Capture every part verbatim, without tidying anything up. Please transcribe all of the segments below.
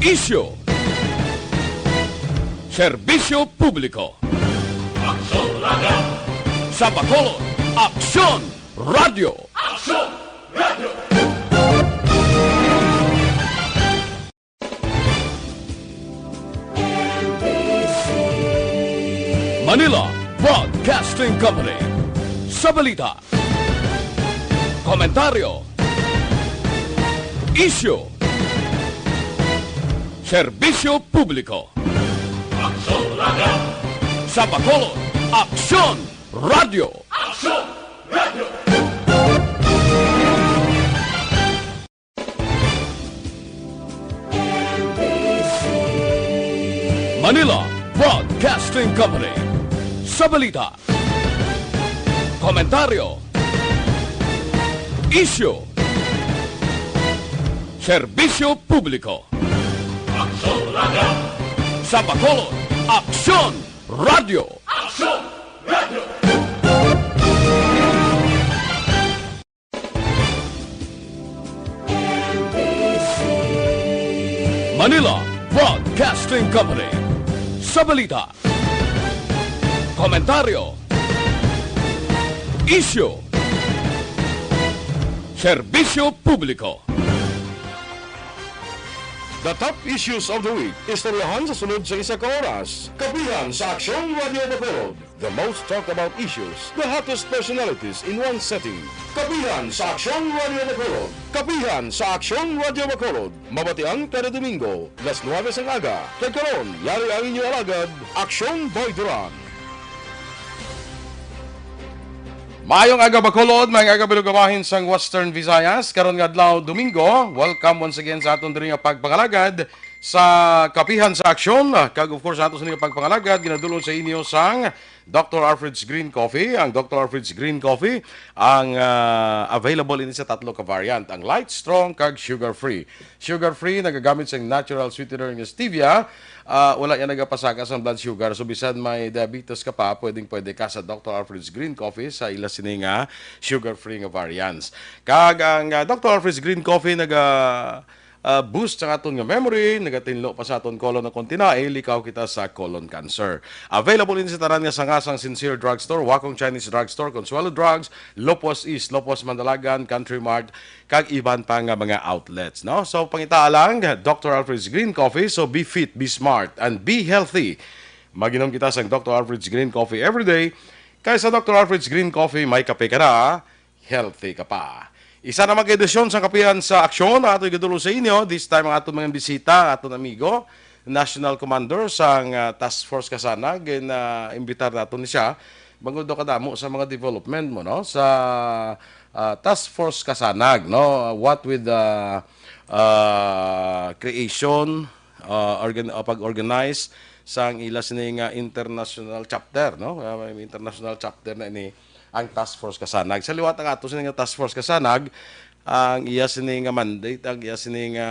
Isyu. Serbisyo publiko. Aksyon Radio. Sa Bacolod, Aksyon Radio. Aksyon Radio. Manila Broadcasting Company. Sa balita, komentaryo, isyu, serbisyo publiko. Aksyon Radio. Sa Bacolod, Aksyon Radio. Aksyon Radio. Manila Broadcasting Company. Sa balita, komentaryo, isyu, serbisyo publiko. Aksyon Radio. Sa Bacolod, Aksyon Radio. Aksyon Radio. Manila Broadcasting Company. Sa balita, komentaryo, isyu, serbisyo publiko. The top issues of the week. Istoryahan sa sunod sa isa ka oras. Kapihan sa Aksyon Radio Bacolod. The most talked about issues, the hottest personalities in one setting. Kapihan sa Aksyon Radio Bacolod. Kapihan sa Aksyon Radio Bacolod. Mabatian kada Domingo, las nuwebe sang aga. Kag karon, yari ang inyo alagad, Aksyon Boy Duran. Maayong aga, Bacolod. Maayong aga, Bilog Bahin sang Western Visayas. Karon nga adlaw, Domingo, welcome once again sa aton diri nga pagpangalagad sa Kapihan sa Aksyon. Kag of course, ato sa inyo pagpangalagad, ginadulong sa inyo sang Doctor Alfred's Green Coffee. Ang Doctor Alfred's Green Coffee, ang, ah, available ini sa tatlo ka variant, ang light, strong, kag sugar-free. Sugar-free, nagagamit sang natural sweetener nga stevia. Ah, wala yan nagapasaka sang blood sugar. So, bisan may diabetes ka pa, pwedeng-pwede ka sa Doctor Alfred's Green Coffee sa ila sini nga sugar-free nga variants. Kag ang, ah, Doctor Alfred's Green Coffee naga, ah, boost sang aton nga memory, nagatinlo pa sa aton colon nga kon tinai, likaw kita sa colon cancer. Available ini sa tanan nga sanga sang Sincere Drugstore, Wakong Chinese Drugstore, Consuelo Drugs, Lopos East, Lopos Mandalagan, Country Mart, kag iban pa nga mga outlets, no? So, pangitaa lang, Doctor Alfred's Green Coffee. So, be fit, be smart, and be healthy. Mag-inom kita sang Doctor Alfred's Green Coffee every day. Kay sa Doctor Alfred's Green Coffee, may kape ka na, healthy ka pa. Isa na mag-edisyon sa Kapihan sa Aksyon, ang ato igadulong sa inyo. This time, ang aton mga bisita, ang aton amigo, National Commander sang, ah, Task Force Kasanag, na imbitar naton ni siya. Bangod daw kadamo sa mga development mo, no? Sa, ah, Task Force Kasanag, no? What with the, ah, creation, ah, organ-, ah, pag-organize sang ila sini nga international chapter, no? Ah, may international chapter na ini ang Task Force Kasanag. Sa liwat ang ato sini nga Task Force Kasanag, ang iya sini nga mandate, ang iya sini nga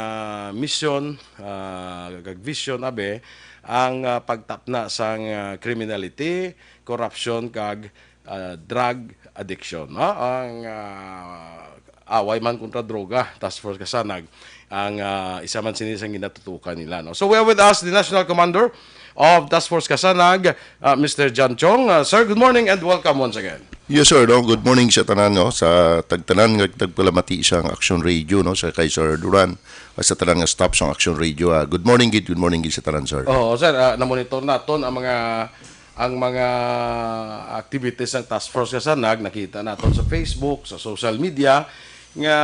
mission, ah, kag vision, abi, ang, ah, pagtapna sang, ah, criminality, corruption, kag, ah, drug addiction, no? Ang, ah, away man kontra droga, Task Force Kasanag, ang, ah, isa man sini sang ginatutukan nila, no? So, we have with us the National Commander of Task Force Kasanag, ah, Mister John Chong. Ah, sir, good morning and welcome once again. Yes, sir, no? Good morning sa tanan, no? Sa tagtanan nga tagpalamati sa Action Radio, no? Sa kay Sir Duran, ah, sa tanan nga staff sa Action Radio. Ah, good morning, gid. Good morning, gid sa tanan, sir. Oo, sir, ah, namonitor naton ang mga, ang mga activities ng Task Force Kasanag, nakita naton sa Facebook, sa social media, nga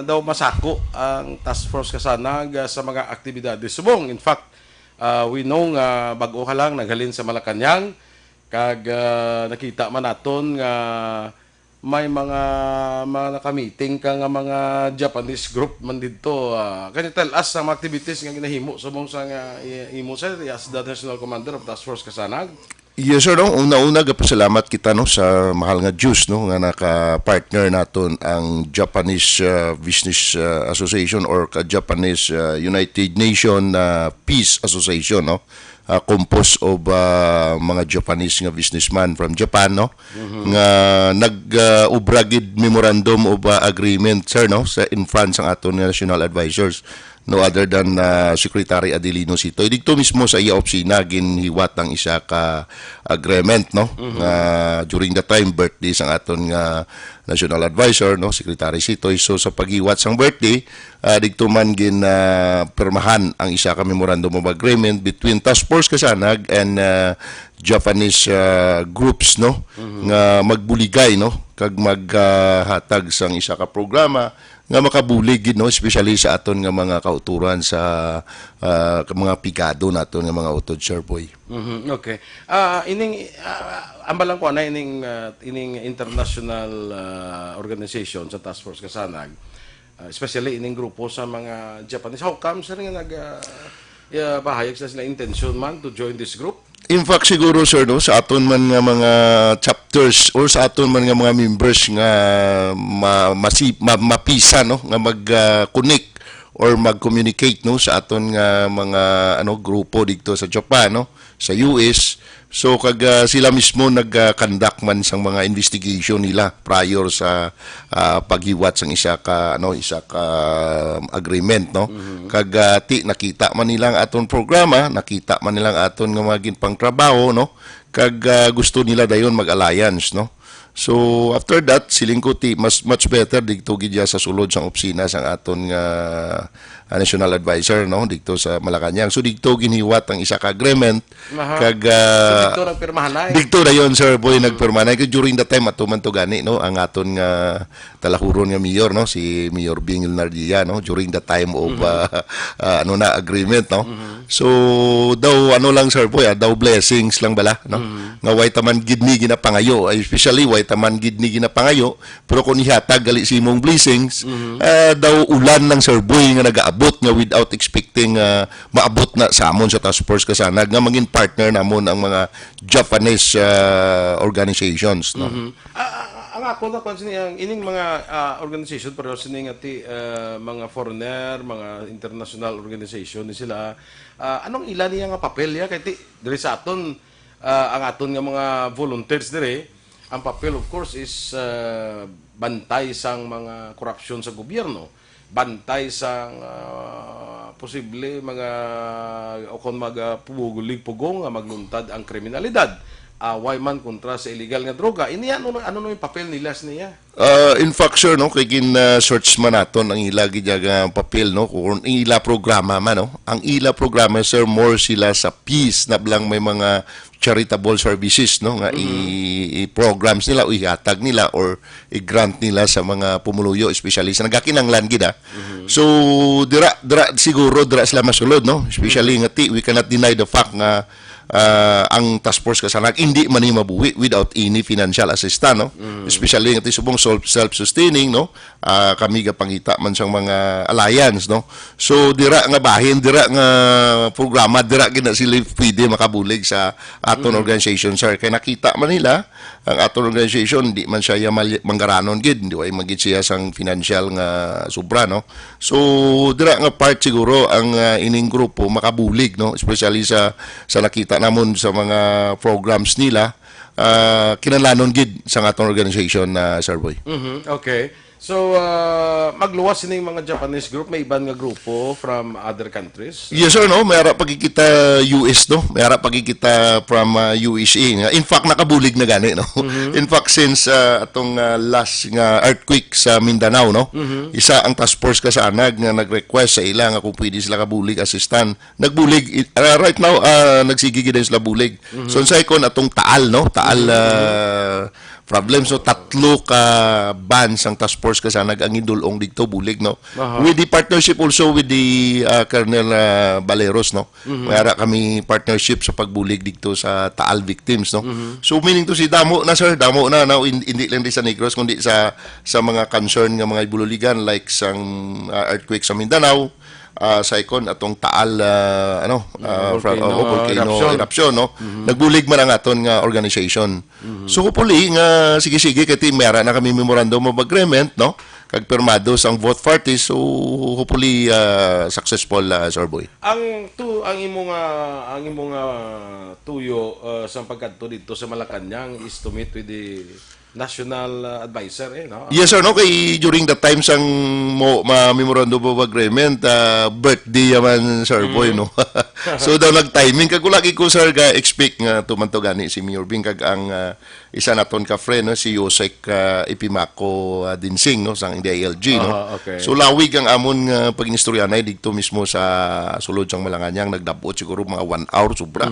daw masako ang Task Force Kasanag, ah, sa mga aktibidades subong. In fact, ah, we know nga bag-o ka lang naghalin sa Malacañang, kag, ah, nakita man naton nga may mga, mga nakamiting ka nga mga Japanese group man didto. Ah, can you tell us ang mga activities nga ginahimo subong sa nga i-, imo, sir, as the National Commander of Task Force Kasanag? Yes, sir, no? Una-una, gapasalamat kita, no, sa mahal nga Diyos, no, nga naka-partner naton ang Japanese, ah, Business, ah, Association or ka Japanese, ah, United Nation, ah, Peace Association, no? Ah, composed of, ah, mga Japanese nga businessman from Japan, no? Nga nag, ah, ubra gid memorandum of, ah, agreement, sir, no, sa in front sang aton nga national advisors. no other than, ah, Secretary Adelino Sitoy. Didto mismo sa iya opisina ginhiwat ang isa ka agreement, no? Mhm. Nga during the time birthday sang aton nga national advisor, no, Secretary Sitoy. So sa paghiwat sang birthday, ah, didto man gin, ah, pirmahan ang isa ka memorandum of agreement between Task Force Kasanag and, ah, Japanese, ah, groups, no, Mhm. nga magbuligay, no, kag maghatag sang isa ka programa nga makabulig gid, no, especially sa aton nga mga kautoran sa, ah, ka-, mga pigado naton nga mga utod, Sir Boy. Mhm, okay. Ah, ining, ah, ang balang ko na ining, ah, ining international, ah, organization sa Task Force Kasanag, ah, especially ining grupo sa mga Japanese. How come, sir, nga nag, ah, yeah, bahayag sila, sila intention man to join this group? In fact, siguro, sir, no, sa aton man nga mga chapters or sa aton man nga mga members nga ma-, masi-, ma-, mapisa, no, nga mag, ah, connect or mag-communicate, no, sa aton nga mga, ano, grupo didto sa Japan, no, sa U S. So, kag, ah, sila mismo nag, ah, conduct man sang mga investigation nila prior sa, ah, paghiwat sang isa ka, ano, isa ka agreement, no? Mhm. Kag, ah, ti, nakita man nila ang aton programa, nakita man nila ang aton nga mga ginpangtrabaho, no? Kag, ah, gusto nila dayon mag-alliance, no? So, after that, siling ko ti, mas, much better didto gid ya sa sulod sang opisina sang aton nga, ah, national advisor, no, didto sa Malacañang. So, didto ginhiwat ang isa ka agreement. Aha. Kag, So, ah, didto nagpirmahanay? Didto dayon, Sir Boy, Mm. nagpirmahanay. Kag during the time, ato man to gani, no, ang aton nga talahuron nga mayor, no, si Mayor Bing Leonardia, no, during the time of, Mhm. ah, ah, ano na, agreement, no. Mhm. So, daw, ano lang, Sir Boy, ah, daw blessings lang bala, no? Mhm. Nga way taman gid ni ginapangayo, especially way taman gid ni ginapangayo, pero kung ihatag gali sa imong blessings, Mhm. ah, daw ulan lang, Sir Boy, nga nagaabot nga without expecting, ah, maabot na sa amon sa Task Force Kasanag nga mangin partner namon ang mga Japanese, ah, organizations, no? Mhm. Ah, ah, ang ako na kwan sini ang ining mga, ah, organization, pero sini nga ti, ah, mga foreigner, mga international organization ni sila, ah, anong ila niya nga papel ya? Kay ti, diri sa aton, ah, ang aton nga mga volunteers diri, ang papel, of course, is, ah, bantay sang mga korupsyon sa gobyerno, bantay sang, ah, posible mga, o kon mag, ah, pubulig pugong nga magluntad ang kriminalidad, away man kontra sa illegal nga droga. Ini ano, ano, ano yung papel nila sa niya? Ah, in fact, sir, no, kay gin, ah, search man naton ang ila gid nga papel, no, kung ila programa man, no. Ang ila programa, sir, more sila sa peace, na lang may mga charitable services, no, nga Mhm. i-, i-programs nila o ihatag nila or i-grant nila sa mga pumuluyo, especially sa nagakinanglan gid, ah. Mhm. So, dira, dira siguro, dira sila masulod, no? Especially Mhm. nga ti, we cannot deny the fact nga, ah, ang Task Force Kasanag hindi man ni mabuhi without any financial assistance, no? Mhm. Especially nga ti subong self, self-sustaining, no? Ah, kami gapangita man sang mga alliance, no? So, dira nga bahin, dira nga programa, dira gid na sila pwede makabulig sa aton Mhm. organization, sir. Kay nakita man nila, ang aton organization, di man siya ya mal-, manggaranon gid, di way man gid siya sang financial nga sobra, no? So, dira nga part siguro ang, ah, ining grupo makabulig, no? Especially sa, sa nakita namon sa mga programs nila, ah, kinahanglanon gid sa aton organization na, Sir Boy. Mhm, okay. So, ah, magluwas sining mga Japanese group, may iban nga grupo from other countries? Yes, sir, no? May ara pa gid kita U S, no? May ara pa gid kita from, ah, U S A. Nga, in fact, nakabulig na gani, no? Mhm. In fact, since, ah, atong, ah, last nga earthquake sa Mindanao, no? Mhm. Isa ang Task Force Kasanag nga nag-request sa ila nga kung pwede sila kabulig, assistan. Nagbulig, i-, ah, right now, ah, nagsigi gid sila bulig. Mhm. So, sa ikon atong Taal, no? Taal, Mhm. ah, problem. So, tatlo ka van sang Task Force Kasanag ang gindul-ong didto, bulig, no? Aha. With the partnership also with the, ah, Colonel, ah, Baleros, no? Mhm. May ara kami partnership sa pagbulig didto sa Taal victims, no? Mhm. So, meaning to say, damo na, sir, damo na, no? Hin-, hindi lang di sa Negros, kundi sa, sa mga concern nga mga Ibululigan, like sang, ah, earthquake sa Mindanao, ah, sa ikon atong Taal, ah, ano, Yung ah, fra-, volcano oh, volcano eruption. Eruption, no? Mhm. Nagbulig man ang aton nga organization. Mhm. So, hopefully, nga sige-sige, kay ti, may ara na kami memorandum of agreement, no? Kag pirmado sang both parties, so hopefully, ah, successful, ah, Sir Boy. Ang tu-, ang imo nga, ang imo nga tuyo, ah, sa pagkadto didto sa Malacañang is to meet with the national, uh, advisor, eh, no? Yes, sir, no? Kay during the time sang mo, ma, Memorandum of Agreement, ah, birthday yaman, Sir Boy, no? So daw nag-timing kag wala gid ko, sir, ga-expect nga tumantog gani si Mayor Bing kag ang, ah, isa naton ka friend, no, si Yusek, ah, Epimaco, ah, Dinsing, no, sang D I L G, no? Aha, okay. So lawig ang amon nga pag-inistoryanay didto mismo sa sulod sang Malacañang, nagdabot siguro mga one hour sobra.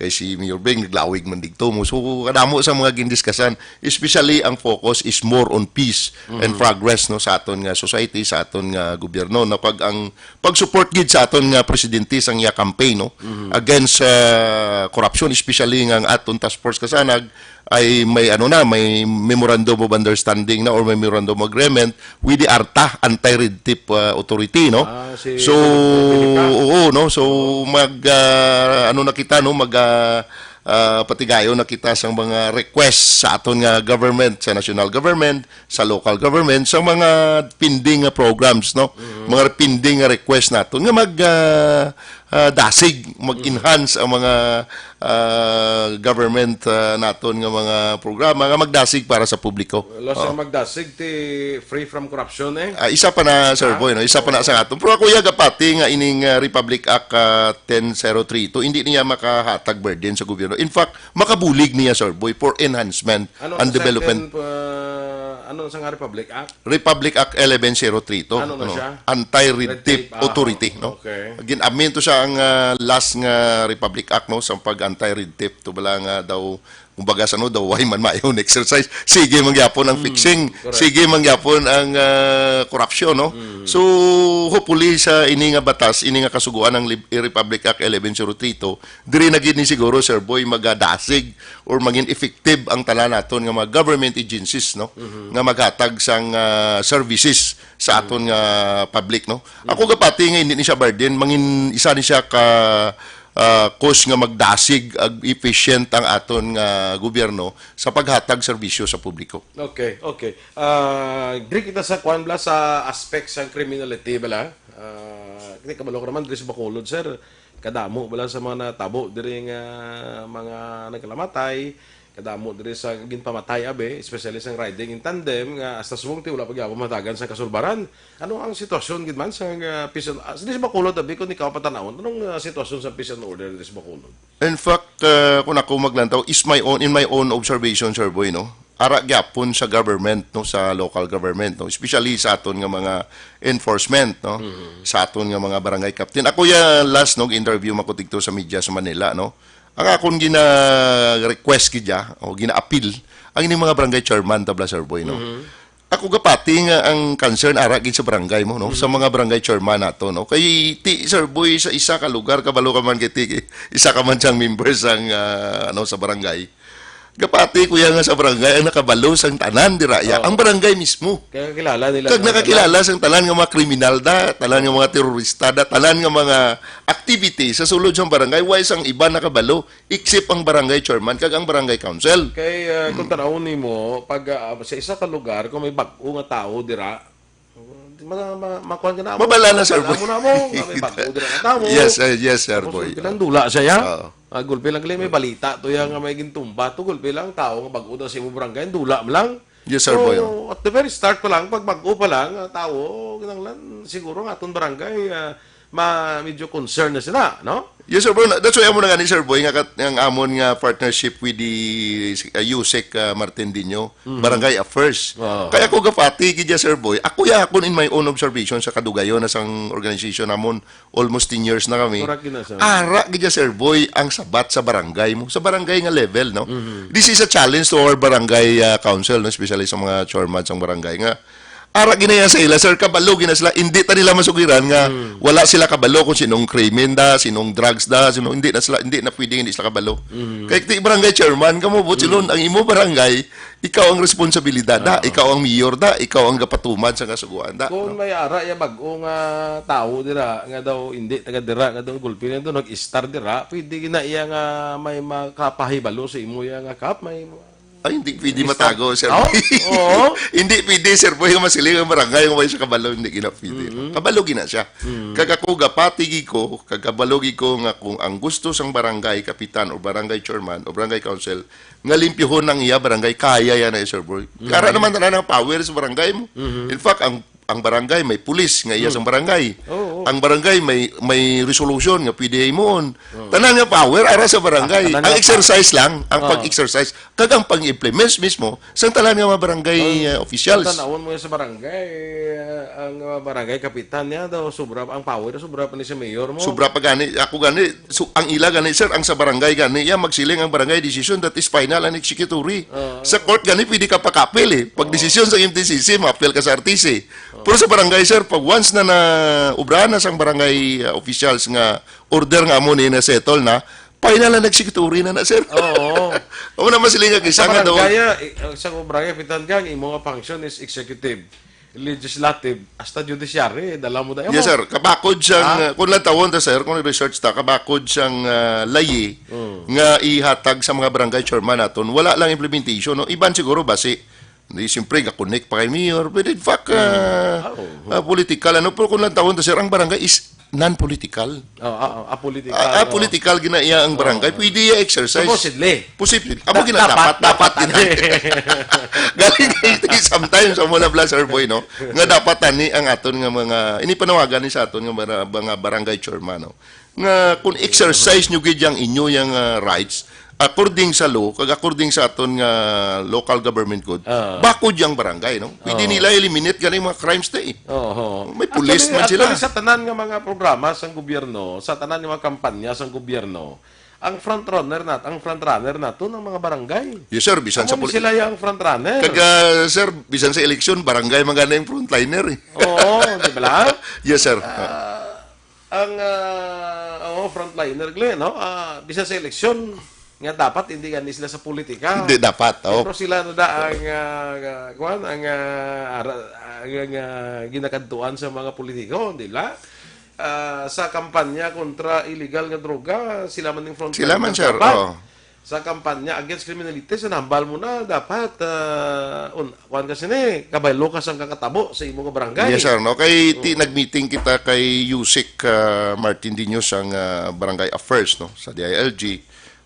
Kay si Mayor Bing naglawig man didto mo. So kadamo sa mga gindiskasan, especially ang focus is more on peace and progress, no, sa aton nga society, sa aton nga gobyerno, na pag ang pag-support gid sa aton nga presidente sang iya campaign, no, against, ah, corruption, especially nga ang aton task force kasanag ay may ano na, may memorandum of understanding na or may memorandum of agreement with the ARTA, Anti-Red Tape, ah, Authority, no? Ah, si So, Angelica. Oo, no? So mag, ah, ano na kita, no, mag, ah, ah, patigayon na kita sang mga request sa aton nga government, sa national government, sa local government, sa mga pending nga programs, no? Mga pending nga request naton nga mag, ah, ah, dasig, mag-enhance ang mga, ah, government, ah, naton nga mga programa nga magdasig para sa publiko. Wala siya magdasig ti free from corruption, eh. Ah, isa pa na, Sir Boy, no? Isa pa na sa aton. Pero ako ya gapati nga ining, ah, Republic Act, ah, ten zero three two, hindi niya makahatag burden sa gobyerno. In fact, makabulig niya, Sir Boy, for enhancement Ano and sa development. Ten, uh, ano sa nga Republic Act? Republic Act eleven zero three two, Ano na siya? Anti-Red Red Tape Tape, ah, Authority, no? Okay. Gin-amend to siya ang, ah, last nga Republic Act, no, sa pag-anti-red tape to bala nga daw kumbaga sa, no, daw why man maayo ang exercise, sige man gyapon ang fixing, correct. Sige man gyapon ang, ah, korupsyon, no? So hopefully sa ini nga batas, ini nga kasugoan ng Lib- Republic Act eleven zero three two, diri na gid ni siguro, Sir Boy, magadasig or maging effective ang tanan naton nga mga government agencies, no, nga maghatag sang, ah, services sa aton nga public, no. Ako gapati nga hindi ni siya burden, mangin isa ni siya ka, ah, cause nga magdasig ag efficient ang aton nga gobyerno sa paghatag serbisyo sa publiko. Okay, okay. Ah, diri kita sa kwan bala sa aspect sa criminality bala. Ah, kita kabalo ko naman diri sa Bacolod, sir. Kadamo bala sa mga natabo diri nga mga nagkalamatay, kadamo diri sa ginpamatay abi, especially sa riding in tandem nga hasta subong ti wala pa gyapon matagan sa kasulbaran. Ano ang sitwasyon gid man sa, ah, peace and, ah, diri sa Bacolod abi, kung ikaw patanawon, anong, ah, sitwasyon sa peace and order diri sa Bacolod? In fact, uh, kung ako maglantaw, is my own, in my own observation, Sir Boy, no? Ara gyapon sa government, no, sa local government, no, especially sa aton nga mga enforcement, no, sa aton nga mga barangay captain. Ako ya last, no, interview man ko didto sa media sa Manila, no. Ang akon gina-request gid ya, o gina-appeal, ang ining mga barangay chairman tabla, Sir Boy, no. Ako gapati nga ang concern ara gid sa barangay mo, no, sa mga barangay chairman nato, no. Kay ti, Sir Boy, sa isa ka lugar, kabalo ka man kay ti, isa ka man siyang member sang, ah, ano, sa barangay. Gapati ko ya nga sa barangay ang nakabalo sang tanan dira ya, ang barangay mismo. Kaya kakilala nila Kag nakakilala sang tanan nga mga kriminal da, tanan nga mga terorista da, tanan nga mga activity sa sulod sang barangay, way sang iba nakabalo, except ang barangay chairman kag ang barangay council. Kay, ah, kung tanawon nimo, pag, ah, sa isa ka lugar, kung may bag-o nga tawo dira, ma, ma, makuan ka na mo. Mabala na, Sir Mabala Boy. mo na mo, nga may bag-o dira nga tawo. Yes, uh, yes, Sir Tapos, Boy. gulpi lang dula siya, ya? Oo. Ah, gulpi lang gali, may balita to ya nga may gintumba to, gulpi lang tawo nga bag-o daw sa imo barangay, dula mo lang. Yes, Sir So, Boy, oh. At the very start pa lang, pag bag-o pa lang, ah, tawo, kinahanglan, siguro nga aton barangay, ah, ma, medyo concern na sila, no? Yes, Sir Boy. That's why amo na gani, Sir Boy, nga kat, ang amon nga partnership with the, uh, USEC, uh, Martindino, Barangay Affairs. Oo. Kaya ko gapati gid ya, Sir Boy. Ako ya akon in my own observation sa kadugayon na sang organization namon, almost ten years na kami. Correct gid na, sir. Ara gid ya, Sir Boy, ang sabat sa barangay mo, sa barangay nga level, no? This is a challenge to our barangay, uh, council, no? Especially sa mga chairman sang barangay nga ara gid na ya sa ila, sir, kabalo gid na sila. Hindi ta nila masugiran nga wala sila kabalo kung sinong krimen da, sinong drugs da, sino, hindi na sila, hindi na pwede hindi sila kabalo. Kay ti barangay chairman kamo, buot siling, ang imo barangay, ikaw ang responsibilidad da, ikaw ang mayor da, ikaw ang gapatuman sa kasuguan da, Kung no? May ara ya bag-o nga tawo dira nga daw hindi taga dira nga daw gulpi na daw nag-istar dira, pwede gid na iya nga may makapahibalo sa imo ya nga kap, may Ay, hindi pwede matago, sir. Oh? Oo. Hindi pwede, sir, boy, nga masiling ang barangay nga way sa kabalo, hindi gina pwede. Mm-hmm. Kabalo gina siya. Mm-hmm. Kag ako, gapati gid ko, kag kabalo gid ko nga kung ang gusto sang barangay kapitan o barangay chairman o barangay council nga limpyuhon ang iya barangay, kaya yan, eh, sir, boy. Mm-hmm. Kara naman tanan ang power sa barangay mo. Mm-hmm. In fact, ang ang barangay may pulis nga iya sang barangay. Oo, oo. Ang barangay may may resolution nga pwede himuon. Oo. Tanan nga power ara sa barangay. Ah, tanan nga power. Ang exercise lang, ang pag-exercise, kag ang pag-implement mismo sang tanan nga mga barangay, uh, officials. Ang tanawon mo sa barangay, uh, ang, uh, barangay kapitan niya daw sobra ang power, sobra pa ni sa mayor mo. Sobra pa gani, ako gani, so, ang ila gani, sir, ang sa barangay gani, iya magsiling ang barangay decision, that is final and executory. Oo. Sa court gani pwede ka pakapil, eh. Pag desisyon sa M T C C, maapil ka sa R T C. Pero sa barangay, sir, pag once na naobrahan na sang barangay, uh, officials nga order nga amo ni na-settle na, final na nag-secretary na na, sir. Oo. Amo na masiling nga kisa nga daw. Sa barangay, eh, sa barangay, kapitan, ang imo nga function is executive, legislative, hasta judiciary, dala mo dayon. Yes, sir. Kabakod siyang, uh, kung lantawon ta, sir, kung research ta, kabakod siyang, uh, layi nga ihatag sa mga barangay chairman naton. Wala lang implementation, no? Iban siguro basi Di, siyempre, ga-connect pa kay mayor. But in fact, ah, ah, political, ano, pero kung lantawon ta, sir, ang barangay is non-political. Oh, ah, ah, apolitical, ah, oh. Apolitical gina iya ang barangay. Pwede iya exercise. Supposedly. Posible. Amo gina dapat, dapat gina. Galing kay sometimes amo na bla, sir boy, no? Nga dapat tani ang aton nga mga, ini panawagan ni sa aton nga bara-, mga barangay chairman, no? Nga kung exercise nyo gid yang inyo yang, ah, rights, according sa law, kag according sa aton nga local government code, bakod yang barangay, no? Pwede nila eliminate gani mga crimes ta, eh. Oo. May pulis man sila. Actually, sa tanan nga mga programa sang gobyerno, sa tanan nga mga kampanya sang gobyerno, ang front runner nat-, ang front runner nato ng mga barangay. Yes, sir, bisan sa poli-, sila yang front runner. Kag, ah, sir, bisan sa eleksyon, barangay man gani ang frontliner, eh. Oo, di ba lang? Yes, sir. Ah, ang, ah, oo, frontliner, Glenn, no? Ah, bisan sa eleksyon, nga dapat hindi gani sila sa politika. Hindi dapat, oh. Pero sila na da ang, ah, ah, kuwan, ang, ah, ara-, ang, ang, ah, ginakadtuan sa mga politiko, di ba? Ah, sa kampanya kontra illegal nga droga, sila man yung frontline. Sila man, sir, dapat. Oh. Sa kampanya against criminality, sa nambal mo na, dapat, ah, un-, kuwan ka sini, kabalo ka sang kakatabo sa imo nga barangay. Yes, sir, no? Kay ti-, nag-meeting kita kay Yusik, ah, Martin Diños, ang, ah, Barangay Affairs, no, sa D I L G,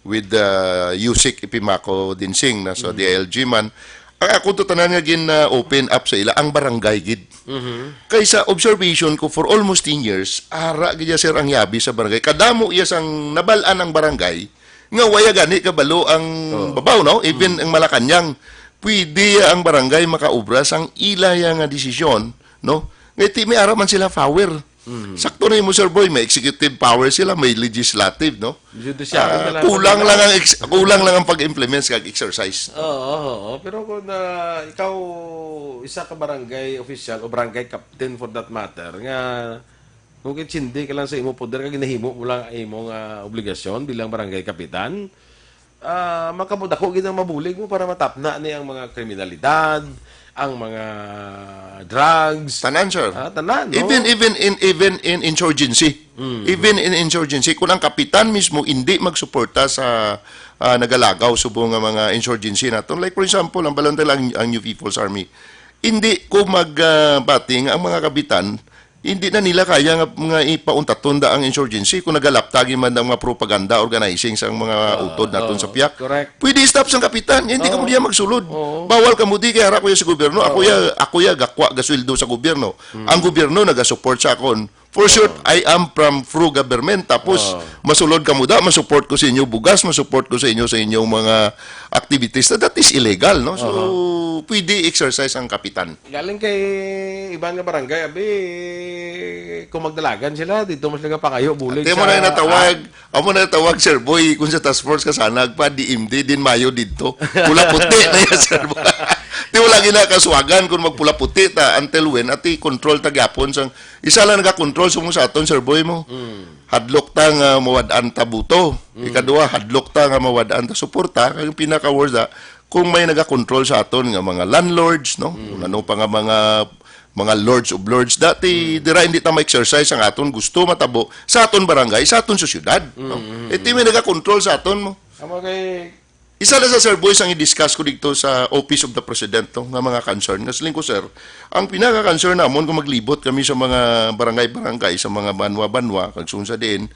with, ah, Yusik Ipimaco Dinsing, na sa D I L G man. Ang ako to tanan nga gin, ah, open up sa ila, ang barangay gid. Kay sa observation ko for almost ten years, ara gid ya, sir, ang yabi sa barangay. Kadamo iya sang nabal-an ang barangay, nga waya gani kabalo ang babaw, no? Even ang Malacañang, pwede ang barangay makaobra sang ila ya nga desisyon, no? Nga ti may ara man sila power. Sakto na mo, sir boy, may executive power sila, may legislative, no? Judiciary na lang. Kulang lang ang ex-, kulang lang ang pag-implement sa exercise. Oo, oo, oo. Pero kung, ah, ikaw isa ka barangay official o barangay captain for that matter, nga kung kitsindi ka lang sa imo poder, kag ginahimo mo lang ang imong, ah, obligasyon bilang barangay kapitan, ah, makabudako gid ang mabulig mo para matapna ni ang mga kriminalidad, ang mga drugs. Tanan, sir. Ah, tanan, no? Even, even in, even in insurgency. Mm. Even in insurgency, kung ang kapitan mismo hindi magsuporta sa, ah, nagalagaw subong nga mga insurgency naton. Like, for example, ang balon lang ang New People's Army. Hindi ko mag, ah, bati nga ang mga kapitan hindi na nila kaya nga, nga ipauntaton da ang insurgency kung nagalaptagi man ang mga propaganda organizing sa mga utod naton sa piyak. Correct. Pwede stop sang kapitan, hindi kamo diya magsulod. Oo. Bawal kamo di kay ara ko ya sa gobyerno. Ako ya, ako ya gakwa gasweldo sa gobyerno. Ang gobyerno nagasupport sa akon. For sure, I am from pro-government. Tapos, masulod kamo da, masupport ko sa inyo bugas, masupport ko sa inyo sa inyong mga activities. That is illegal, no? So, pwede exercise ang kapitan. Galing kay iban nga barangay, abi, kung magdalagan sila, dito mas nagapangayo, bulig. Ate mo sa na yung natawag, amo na natawag, Sir Boy, kung sa task force ka sana, agpa, D M D, din mayo dito. Pula-puti na yan, Sir Boy. Di wala ginakaswagan kung magpula-puti ta, until when, ati control ta gyapon sang, isa lang nagakontrol sa mga sa aton, Sir Boy mo. Hadlok ta nga mawad-an ta buto. Ikaduha, hadlok ta nga mawad-an ta suporta. Kag ang pinaka-worst, ah, kung may nagakontrol sa aton nga mga landlords, no? Kung ano pa nga mga, mga lords of lords, dati dira hindi ta ma-exercise ang aton gusto matabo sa aton barangay, sa aton sosyedad, no? Iti may nagakontrol sa aton mo. Amo kay Isa na sa, Sir Boy, ang i-discuss ko dito sa Office of the President, no, nga mga concern. Nga siling ko, sir, ang pinaka-concern namon kung maglibot kami sa mga barangay-barangay, sa mga banwa-banwa, kag sung sa diin,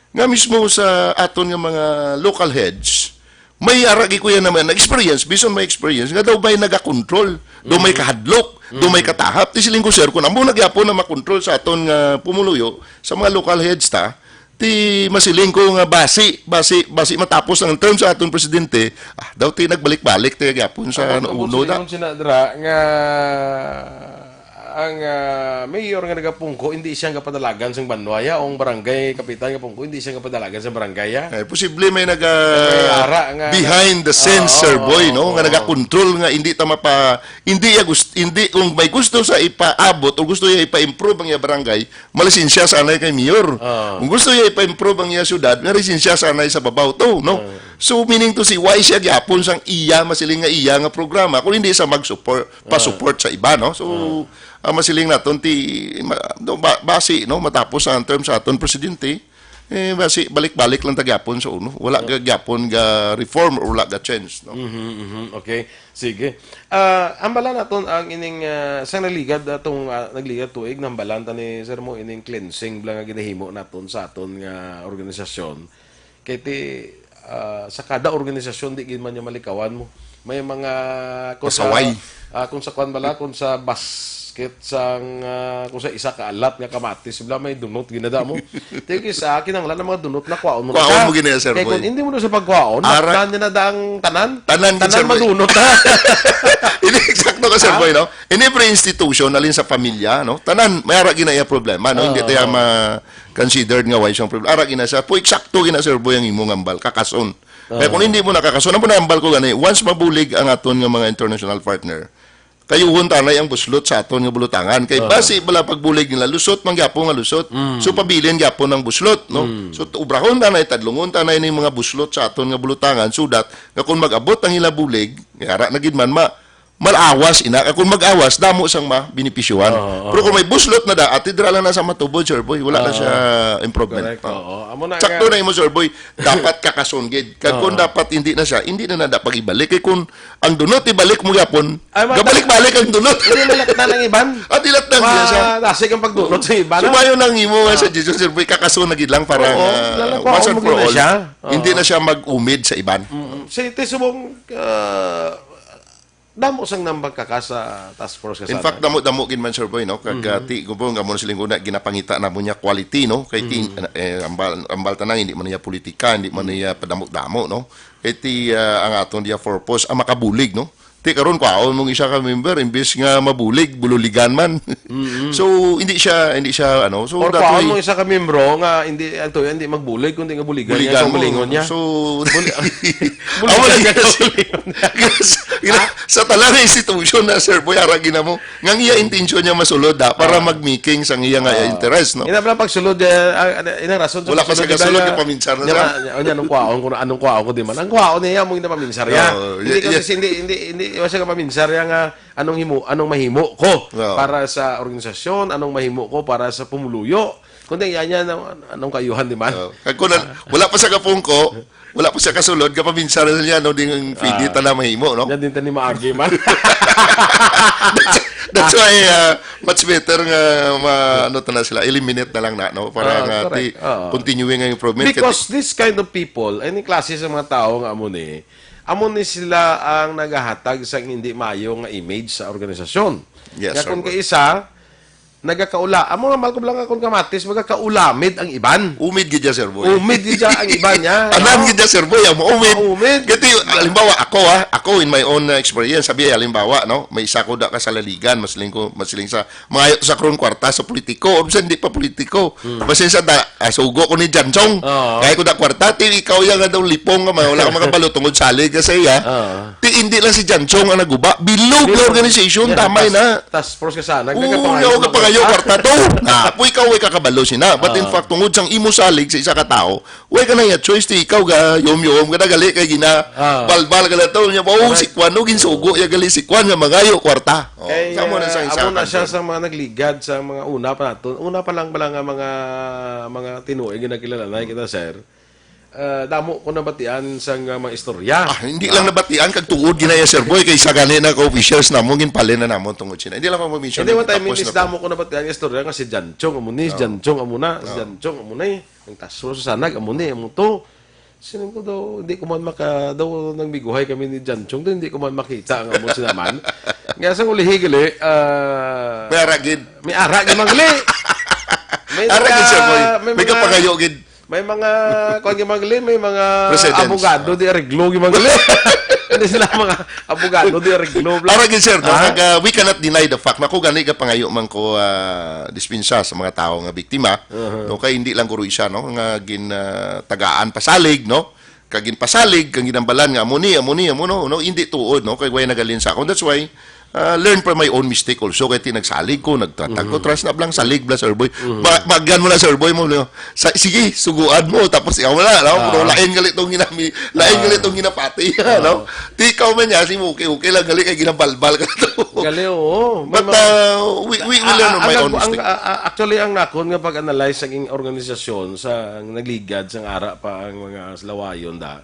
nga mismo sa aton nga mga local heads, may aragi ko yan naman, experience, based on my experience, nga daw may nagakontrol, daw may kahadlok, daw may katahap. Ti siling ko, sir, kung amo na gyapon na makontrol sa aton nga pumuluyo, sa mga local heads ta, ti masiling ko nga basi, basi, basi matapos ang term sa aton presidente, ah, daw ti nagbalik-balik ti gyapon sa Ako, nauno ako da. Silingon sina dira nga ang, ah, mayor nga nagapungko, hindi siya ang kapadalagan sang banwa ya, o ang barangay kapitan nga pungko, hindi siya ang kapadalagan sa barangay ya. Eh, posible may naga May ara nga behind the scenes, Oo, Sir Boy, oo, no? Nga oo. Nagakontrol nga hindi ta mapa, hindi ya gust-, hindi, kung may gusto sa ipaabot o gusto ya ipa-improve ang iya barangay, malisensya sanay kay mayor. Ah. Kung gusto niya ipa-improve ang iya syudad, nga lisensya sanay sa babaw to, no? Ah. So, meaning to say, why siya gyapon sang iya, masiling nga iya nga programa, kung hindi sa mag-support, pa-support sa iba, no? So, Ah. ang masiling naton, ti, ma-, no, ba-, basi, no, matapos ang term sa aton presidente, eh, basi balik-balik lang ta gyapon sa uno. Wala ga-, gyapon ga reform or wala ga change, no? Mhm, mhm. Okay. Sige. Ah, hambalan naton ang ining, ah, sang nagligad atong, ah, nagligad tuig, nahambalan ta ni Sir Mo ining cleansing bala nga ginahimo naton sa aton nga organisasyon. Kay ti, ah, sa kada organisasyon, di gid man niya malikawan mo. May mga, kung sa, Pasaway. ah, kung sa kwan bala, kung sa basket sang, ah, kung sa isa ka alat nga kamatis, bala may dunot ginada mo. Tigi sa, kinahanglan ang mga dunot na kwaon mo na Kwaon siya. mo gina, Sir Kay Boy. kung hindi mo na sa pagkwaon, Ara- matnan niya na da ang tanan. Tanan, Tanan Sir Boy. madunot na. Ini eksakto ka, Sir Ha? Boy, no? In every institution, alin sa pamilya, no? Tanan, may ara gina iya problema, no? Hindi Oo. tayo ma-considered nga why siyang problema. Ara gina siya. Po, eksakto gina, Sir Boy, ang imong ambal. Kakason. Kaya kung Oo. hindi mo nakakason, ang ambal ko gani, once mabulig ang aton nga mga international partner, kayuhon tanay ang buslot sa aton nga bulutangan. Kay Oo. basi bala pagbulig nila, lusot man gyapon nga lusot. Mm. So, pabilin gyapon ang buslot, no? Mm. So, t-, ubrahon tanay, tadlungon tanay ning mga buslot sa aton nga bulutangan so that nga kung mag-abot ang ila bulig, yara na gid man ma-, malawas ina. Kay kung mag-awas, damo sang ma-benepisyuhan. Oo, oo. Pero kung may buslot na da, ati dira lang na sa matubod, Sir Boy, wala na Oo. siya improvement. Correct, Oo. oo. Amo na Sakto nga na imo, Sir Boy. Dapat kakason gid. Kag kung Oo. dapat hindi na siya, hindi na na dapat ibalik. Kay kung ang dunot ibalik mo gyapon, Ay, mata- gabalik-balik ang dunot. Hindi na latnan ang iban. Ah, di latnan siya, siya. Madasig ang pagdunot sa iban, So, ah. mayo nang imo nga Ah. suggestion, Sir Boy, kakaso na gid lang para Oo, nga lalo pa, once and ano for mo all, siya? hindi Oo. na siya mag-umid sa iban. Mm-mm. Si, ti subong, ah, damo sang nambang kakas sa task force ka In sana. fact, damo-damo gid man, Sir Boy, no? Kag, Mhm. ah, ti, gubong, amo na siling ko na, ginapangita na mo niya quality, no? Kay ti, Mhm. eh, ambal, ambal tanang, hindi man niya politika, hindi man Mhm. niya padamo-damo, no? Kay ti, ah, ang aton diya purpose, ang makabulig, no? Ti karon, kwaon mong isa ka member, imbis nga mabulig, bululigan man. Mhm. So, hindi siya, hindi siya, ano, so, Or that kwaon way mo isa ka membro nga hindi, ato, hindi magbulig, kundi nga buligan niya, Buligan so mo. bulingon niya. So, Bul-, Awa buligan lang niya, kasi, bulingon niya. kasi, ina-, Ha? sa talang institution na, Sir Boy, ara gina mo. Nga ang iya intensyon niya masulod, ha, para Ah. mag-making sa iya nga Ah. interest, no? Ina pala pagsulod, eh, ah, ah, ina rason sa Wala pa pagsulod, sa di ba, kasulod, niya, kapaminsar na niya siya. ma-, niya, niya, anong kwaon ko, anong kwaon ko, di man. Ang kwaon niya, mo ginapaminsar niya. Oo, Hindi y-, kasi, y- hindi, hindi, hindi, wala siya kapaminsar niya nga, anong himo, anong mahimo ko Oo. para sa organisasyon, anong mahimo ko para sa pumuluyo. Kundi, yan, yan, anong, anong kayuhan, di man? Oo. Kag kung na-, wala pa sa kapungko, Wala pa siya kasulod, kapaminsar na niya, no, ding pwede Ah. ta na mahimo, no? Yan din tani maagi man. That's, that's why, uh, much better nga ma-, ano ta na sila, eliminate na lang na, no? Para Ah, nga correct. di Oo. continuing ang improvement. Because Kasi this kind of people, any klase sa mga tao nga amo ni, amo ni sila ang nagahatag sa hindi maayo nga image sa organisasyon. Yes, Nga sir. kung kaisa, nagakaula. Amo nga, Malcolm, lang akong kamatis, magakaulamid ang iban. Umid gid siya, Sir Boy. Umid gid siya ang iban niya, Tanan no? gid siya, Sir Boy, ang maumid. Maumid. Kasi, halimbawa, ako, ha, ako in my own, uh, experience, sabi, halimbawa, no, may isa ko da ka sa laligan, masiling ko, masiling sa, mga sa kron kwarta sa politiko, o bisan di pa politiko. Hmm. Basin sa da, ah, sugo ko ni Jansong. Oo. Kaya ko da kwarta, ti ikaw yan nga daw lipong ka, wala ka makabalo tungod salig ka sa iya. Oo. Ti hindi lang si Jansong ang naguba, bilog Bilog. na organization, Yeah, tamay tas-, na. task force ka sana, Oo, nagkapangayo yaw ka ng pangayo, kwarta. kwarta to. Na, po ikaw ay kakabalo sina. But in Ah. fact, tungod sang imo salig sa isa ka tao, way ka na iya choice, ti ikaw ga yom-yom, ka nagali kay gina, Ah. balbal ka na to. Niya, wow, Correct. si Kwan, no, ginsugo, ya gali si Kwan nga mangayo, kwarta. Oh, Kay, sa mo na sa ah, isa amo na ka siya concern. sa mga nagligad, sa mga una pa nato. Una pa lang pala nga mga, mga tinuig, ginakilala na kita, sir. Ah, damo ko nabatian sang, ah, mga istorya. Ah, hindi lang nabatian, kag tuod ginaya, Sir Boy, kay sa gani na ka-officials namon, ginpalin na namon tungod sina. Hindi lang ko mag-mention, Hindi, what I mean tapos is, na to. Damo ko nabatian nga istorya nga si Janchong amo ni, si Janchong amo na, si Janchong amo na eh. Ang taso sa sanag amo ni, amo to. Siling ko daw, hindi ko man maka, daw nagbiguhay kami ni Janchong, daw hindi ko man makita ang amo sinaman. Nga sa ulihi gali, ah, May ara gid. May ara gid, mangli. May Ara gid, Sir Boy. May May mga kapangayo gid. May mga, kuwan, yung mga, may mga Precedents. Abogado di areglo, yung mga Hindi sila mga abogado di areglo. Para gid, sir, no? Ha? Kag, uh, we cannot deny the fact na ko gani ka pangayo man ko, uh, dispensa sa mga tao nga biktima, uh-huh, no? Kay hindi lang guro isa, no? Nga gin, uh, tagaan pasalig, no? Kag ginpasalig, kag ginambalan nga amo ni, amo ni, amo no, no? Hindi tuod, no? Kay way nagalin sa akon. That's why, ah, learn from my own mistake also. Kaya tinagsalig ko, nagtatag ko, mm-hmm, trust na blang salig bla, Sir Boy. Mm-hmm. Ma magyan mo na, Sir Boy, mo, no? Sa, sige, suguan mo, tapos ikaw wala, no? Ah. Pero lain gali tong ginami, lain gali tong ginapati, no? Di ikaw man niya, si okay, okay lang, gali kay ginabalbal ka to. Gali, oo. But, uh, we, we, we learn from my own mistake. Actually, ang nakon nga pag-analyze sa organisasyon sa nagligad sang ara pa ang mga lawayon da,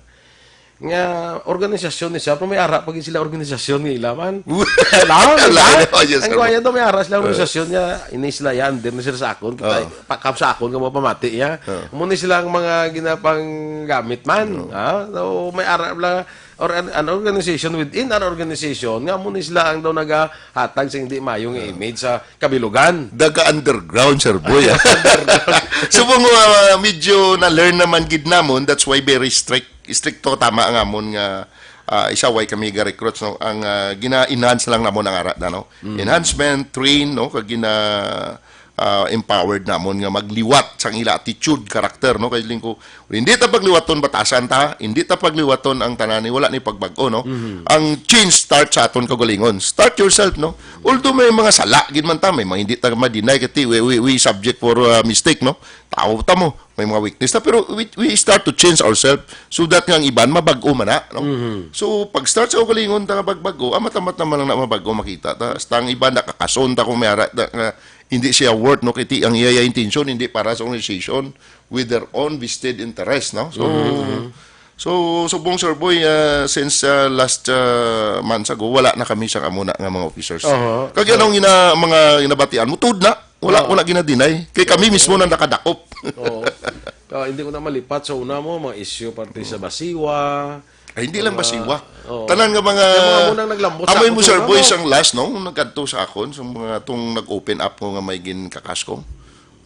nga organisasyon ni siya, pero may ara pa gid sila organisasyon nga ila man. Laon, di ba? Laon, oh, yes, sir. Ang kuya daw may ara sila organisasyon niya, ini sila yan, din na sila sa akon, kita, pakap sa akon nga mapamati niya. Amo ni sila ang mga ginapanggamit man, ha? So, may ara lang, or an, an organization within an organization, nga amo ni sila ang daw nagahatag sa hindi mayong image sa kabilugan. Daga underground, sir boy, ah. Subong, ah, medyo na-learn naman gid namon, that's why very strict, stricto tama ang amon nga, ah, isa, why kami ga-recruits, no? Ang, ah, gina-enhance lang namon ang ara na, no? Enhancement, train, no? Kag gina, ah, empowered namon nga magliwat sang ila attitude, character, no? Kay lingko, hindi ta pagliwaton batasan ta, hindi ta pagliwaton ang tanan ni, wala ni pagbag-o, no? Ang change start sa aton kaugalingon. Start yourself, no? Although may mga sala gid man ta, may mga hindi ta ma-deny kay we, we, we subject for, ah, mistake, no? Tao ta mo, may mga weakness ta, pero we, we start to change ourselves so that nga ang iban mabag-o man na, no? So, pag start sa kaugalingon ta nga bagbag-o, amat-amat naman lang na mabag-o makita ta. Hasta ang iban nakakason ta kung may ara ta nga hindi siya worth, no? Kay ti ang iya, iya intention hindi para sa organization with their own vested interest, no? So, so, subong, Sir Boy, ah, since, ah, last, ah, months ago, wala na kami sa amo na nga mga officers. Aha. Kag anong ina-, mga inabatian mo? Tuod na. Wala, wala gina-deny. Kay kami mismo na nakadakop. Oo. Ah, hindi ko na malipat sa una mo, mga isyu parte sa Basiwa. Ay, hindi lang Basiwa. Oo. Tanan nga mga, kaya mga munang naglambot sa amoy akon mo, sa Sir una Boy, mo. Sang last, no? Nung nagkadto sa akon, sa mga tong nag-open up ko nga may ginkakasko.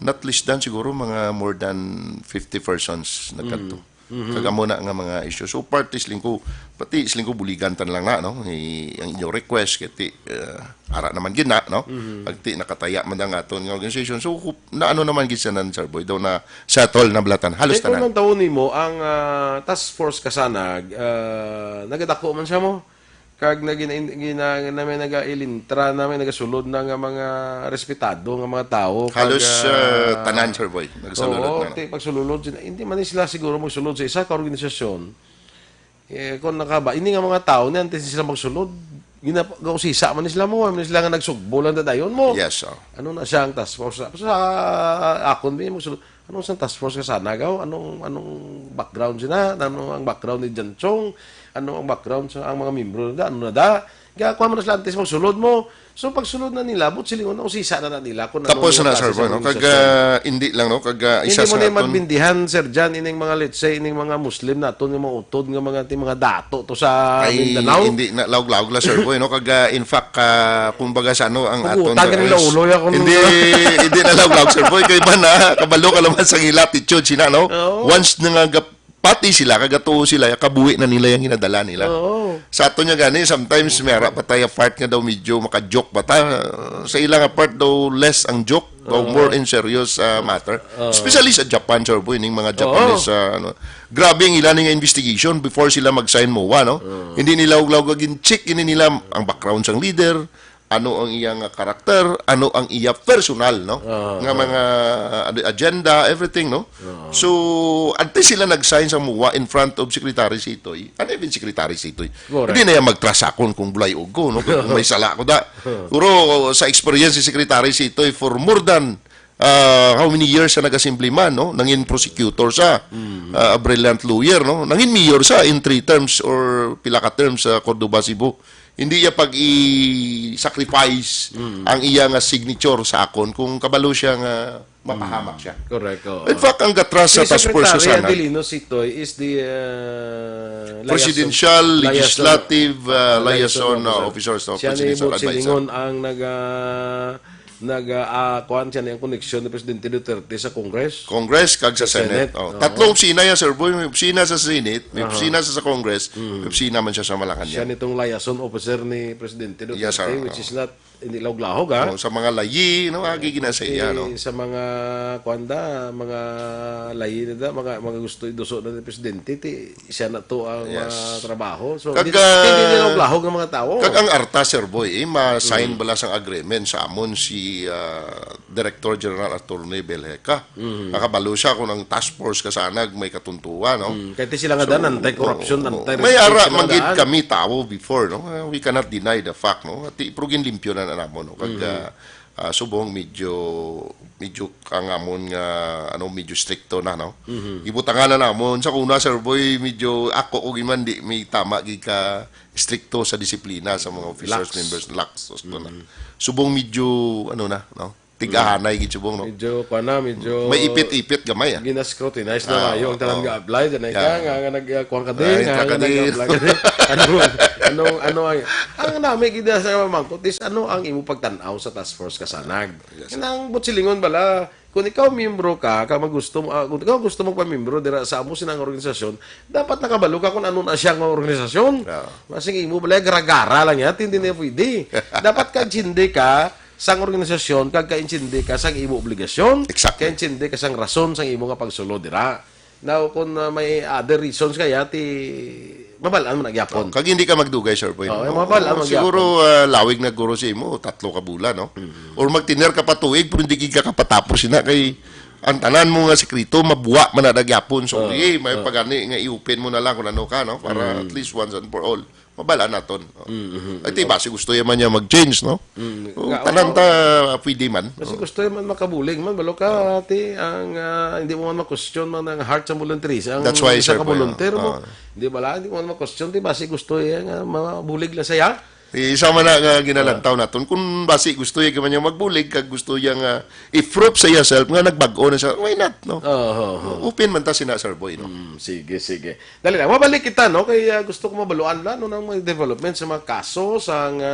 Not less than siguro mga more than fifty persons nagkadto. Kag amo na nga mga issue. So, part is lingko, pati is lingko buligan tan lang na, no? I, ang inyong request, kay ti, uh, ara naman gid na, no? Pag ti nakataya man ang aton nga organization. So, hup-, na ano naman gid siya nan, Sir Boy? Daw na settle na balatan. Halos tanan. Kung ang taon nimo, ang, ah, task force kasanag, ah, nagadako man siya mo? Kag na gina-, gina-, na may nagailintra, na may nagasulod na nga mga respetado nga mga tawo. Kag, halos, ah, ah, tanan, Sir Boy, nagsulod oo, na. Ti, pagsulod, sila, hindi man sila siguro magsulod sa isa ka organisasyon. Eh, kung nakaba, ini nga mga tawo, ni antes sila magsulod, gina-, gausisa man sila mo, man sila nga nagsugbo lang dadayon mo. Yes, sir. Ano na siya ang task force? Sa akon, may magsulod. Anong sang task force ka sana, gaw? Anong, anong background sina? Ano ang background ni Jan Chong? Ano ang background sa ang mga membro na da? Ano na da? Kaya kuha mo na sila antes magsulod mo. So, pagsulod na nila, but silingon na, usisa na na nila kung tapos ano na, yung sir, klase sa no? Kag, organisasyon. Ah, hindi lang, no? Kag, ah, isa hindi mo sa na yung aton magbindihan, Sir Jan, ining mga, let's say, ining mga Muslim naton, yung mga utod, nga mga, ti mga dato to sa ay, Mindanao. Hindi na, laog-laog la, sir, boy, no? Kag, ah, in fact, ah, kumbaga sa ano, ang aton utang, ang lauloy ako hindi, hindi na laog-laog, sir, boy. Kay ba na, kabalo ka naman sa ila attitude, sina, no? Oo. Once na nga gap-, pati sila, kagatuo sila, kabuhi na nila yung ginadala nila. Oo. Sa aton nga gani, sometimes may ara pa tayo part nga daw medyo maka-joke ba ta? Sa ila nga part daw less ang joke, daw more in serious, ah, matter. Oo. Especially sa Japan, sir, boy, ning mga Japanese, ah, ano. Grabe ang ila ning investigation before sila mag-sign MOA, no? Oo. Hindi nila uglaw gin-check, hindi nila ang background sang leader, ano ang iyang, ah, karakter, ano ang iya personal, no? Ah, nga ah. Mga, ah, ag-, agenda, everything, no? Ah. So, antes sila nag-sign sa MOA in front of Secretary Sitoy, and even Secretary Sitoy, correct, hindi na yan magtrust akon kung bulay ugo, no? Kung may sala ko da. Pero sa experience si Secretary Sitoy, for more than, ah, how many years sa nag-assemblyman, no? Nangin prosecutor sa, ah, a brilliant lawyer, no? Nangin mayor sa in three terms or pila ka terms sa Cordova, Cebu. Hindi iya pag-i-sacrifice ang iya nga signature sa akon kung kabalo siya nga mapahamak siya. Correct, oo. In fact, ang gatras sa Si task force sa Secretary sana, Adelino Sitoy is the uh, liaison- presidential, liaison- legislative, uh, liaison liaison uh, officer, Siya ni presidential Butsi advisor. Lingon ang nag uh, nag uh, ah, kuwan siya ang koneksyon ni Presidente Duterte sa Congress. Congress kag sa Senate. Senate, Oh. Oo. Tatlong opisina yan, sir boy. May opisina sa Senate, may opisina sa, sa Congress, may opisina man siya sa Siya Malacañang. Nitong liaison officer ni Presidente Duterte, Yes, sir. Which is not hindi laog-lahog, ha? Oh, sa mga layi, no, agi gina sa iya, no. Sa mga kwanda, mga layi na da, mga, mga gusto iduso na ni Presidente, ti, siya na to ang Yes. ah, trabaho. So, Kag, hindi, hindi ah, laog-lahog ang mga tao. Kag ang arta, sir boy, eh, ma-sign bala sang agreement sa amon si ah, Director General Attorney Belheca. Nakabalo siya kung ang task force ka sana may katuntuan, no? Mm, kaya ti sila nga daan, anti-corruption, Oo. anti-red May tape ara sila man gid daan. Kami tawo before, no? Uh, We cannot deny the fact, no? Ati pero ginlimpyo na na namon, no? Kag ah, ah, subong medyo medyo ang amon nga ano medyo stricto na, no? Ibutangan na namon sa kuna, sir boy, medyo ako ko giman di may tama gid ka stricto sa disiplina sa mga officers, Lax. Members, lax, so, na. Subong medyo ano na, no? Tigahanay gid subong, no? Medyo, kuwan na, medyo May ipit-ipit gamay, ah. Gina-scrutinize Ah, na yung oo. Tanan ga-apply dyan ay ka Yeah. nga nga nag-kuwan ka din Ay, nga ka nga din. Nag-apply ka din. Ano ano ano ang ang nami gid sa mamangkot is ano ang imo pagtan-aw sa task force kasanag? Yes. Nang butsilingon bala kung ikaw miyembro ka, ka magusto mo, ah, kung ikaw gusto mo pamiyembro dira sa amo sinang organisasyon, dapat nakabalo ka kung ano na siya nga organisasyon. Yeah. Masing imo bala gara-gara lang yan, hindi na pwede. Dapat ka intindi ka sang organisasyon, kag ka intindi ka sang imo obligasyon, Exactly. Ka intindi ka sang rason sang imo nga pagsulod dira. Now, kung uh, may other reasons kaya, ti mabal-an mo na gyapon. Kag hindi ka magdugay, sir boy. Oo, yung mabal-an mo Siguro uh, lawig na guro sa imo, tatlo ka bulan, no? Or magtiner ka pa tuig, pero hindi ka kapatapos na kay ang tanan mo nga sekreto mabuwa man na gyapon. So, Oo, eh, may oo. Pagani nga i-open mo na lang kung ano ka, no? Para at least once and for all, mabal-an naton. Oh. Mm-hmm. Ay, ti, basi gusto yan man niya mag-change, no? Mm. Oh, Nga, tanan oo. Ta, pwede man. Kasi Oh. gusto man makabulig man, balo ka, ti, ang ah, hindi mo man ma-question man ang heart sa volunteer. Ang That's why, isa sir, ka po, volunteer yeah. mo, Ah. Di ba lang? Hindi mo man ma-question, ti, basi gusto yan nga mabulig lang saya. Isa man na nga ginalantaw naton. Kung basi gusto niya man niya magbulig, kag gusto niya nga i-prove sa iyaself nga nagbag-o na siya, why not, no? Oo, oo, oo. Open man ta sina, sir boy, no? Mm, sige, sige. Dali lang, mabalik kita, no? Kay ah, gusto ko mabaluan na, no, ng mga development sa mga kaso sa nga,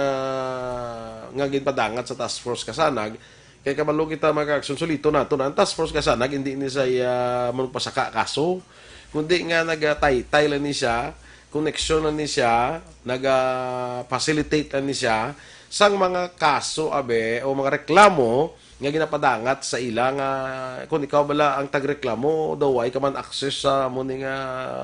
nga ginpadangat sa task force kasanag. Kay kabalo kita, mga kaaksyon, sulito nato na ang task force kasanag, hindi ni sa iya manugpasaka kaso, kundi nga nagataytay lang ni siya, koneksyon lang ni siya, naga-facilitate lang ni siya sang mga kaso, abe, o mga reklamo nga ginapadangat sa ila nga kung ikaw bala ang tagreklamo, daw way ka man access sa mo ni nga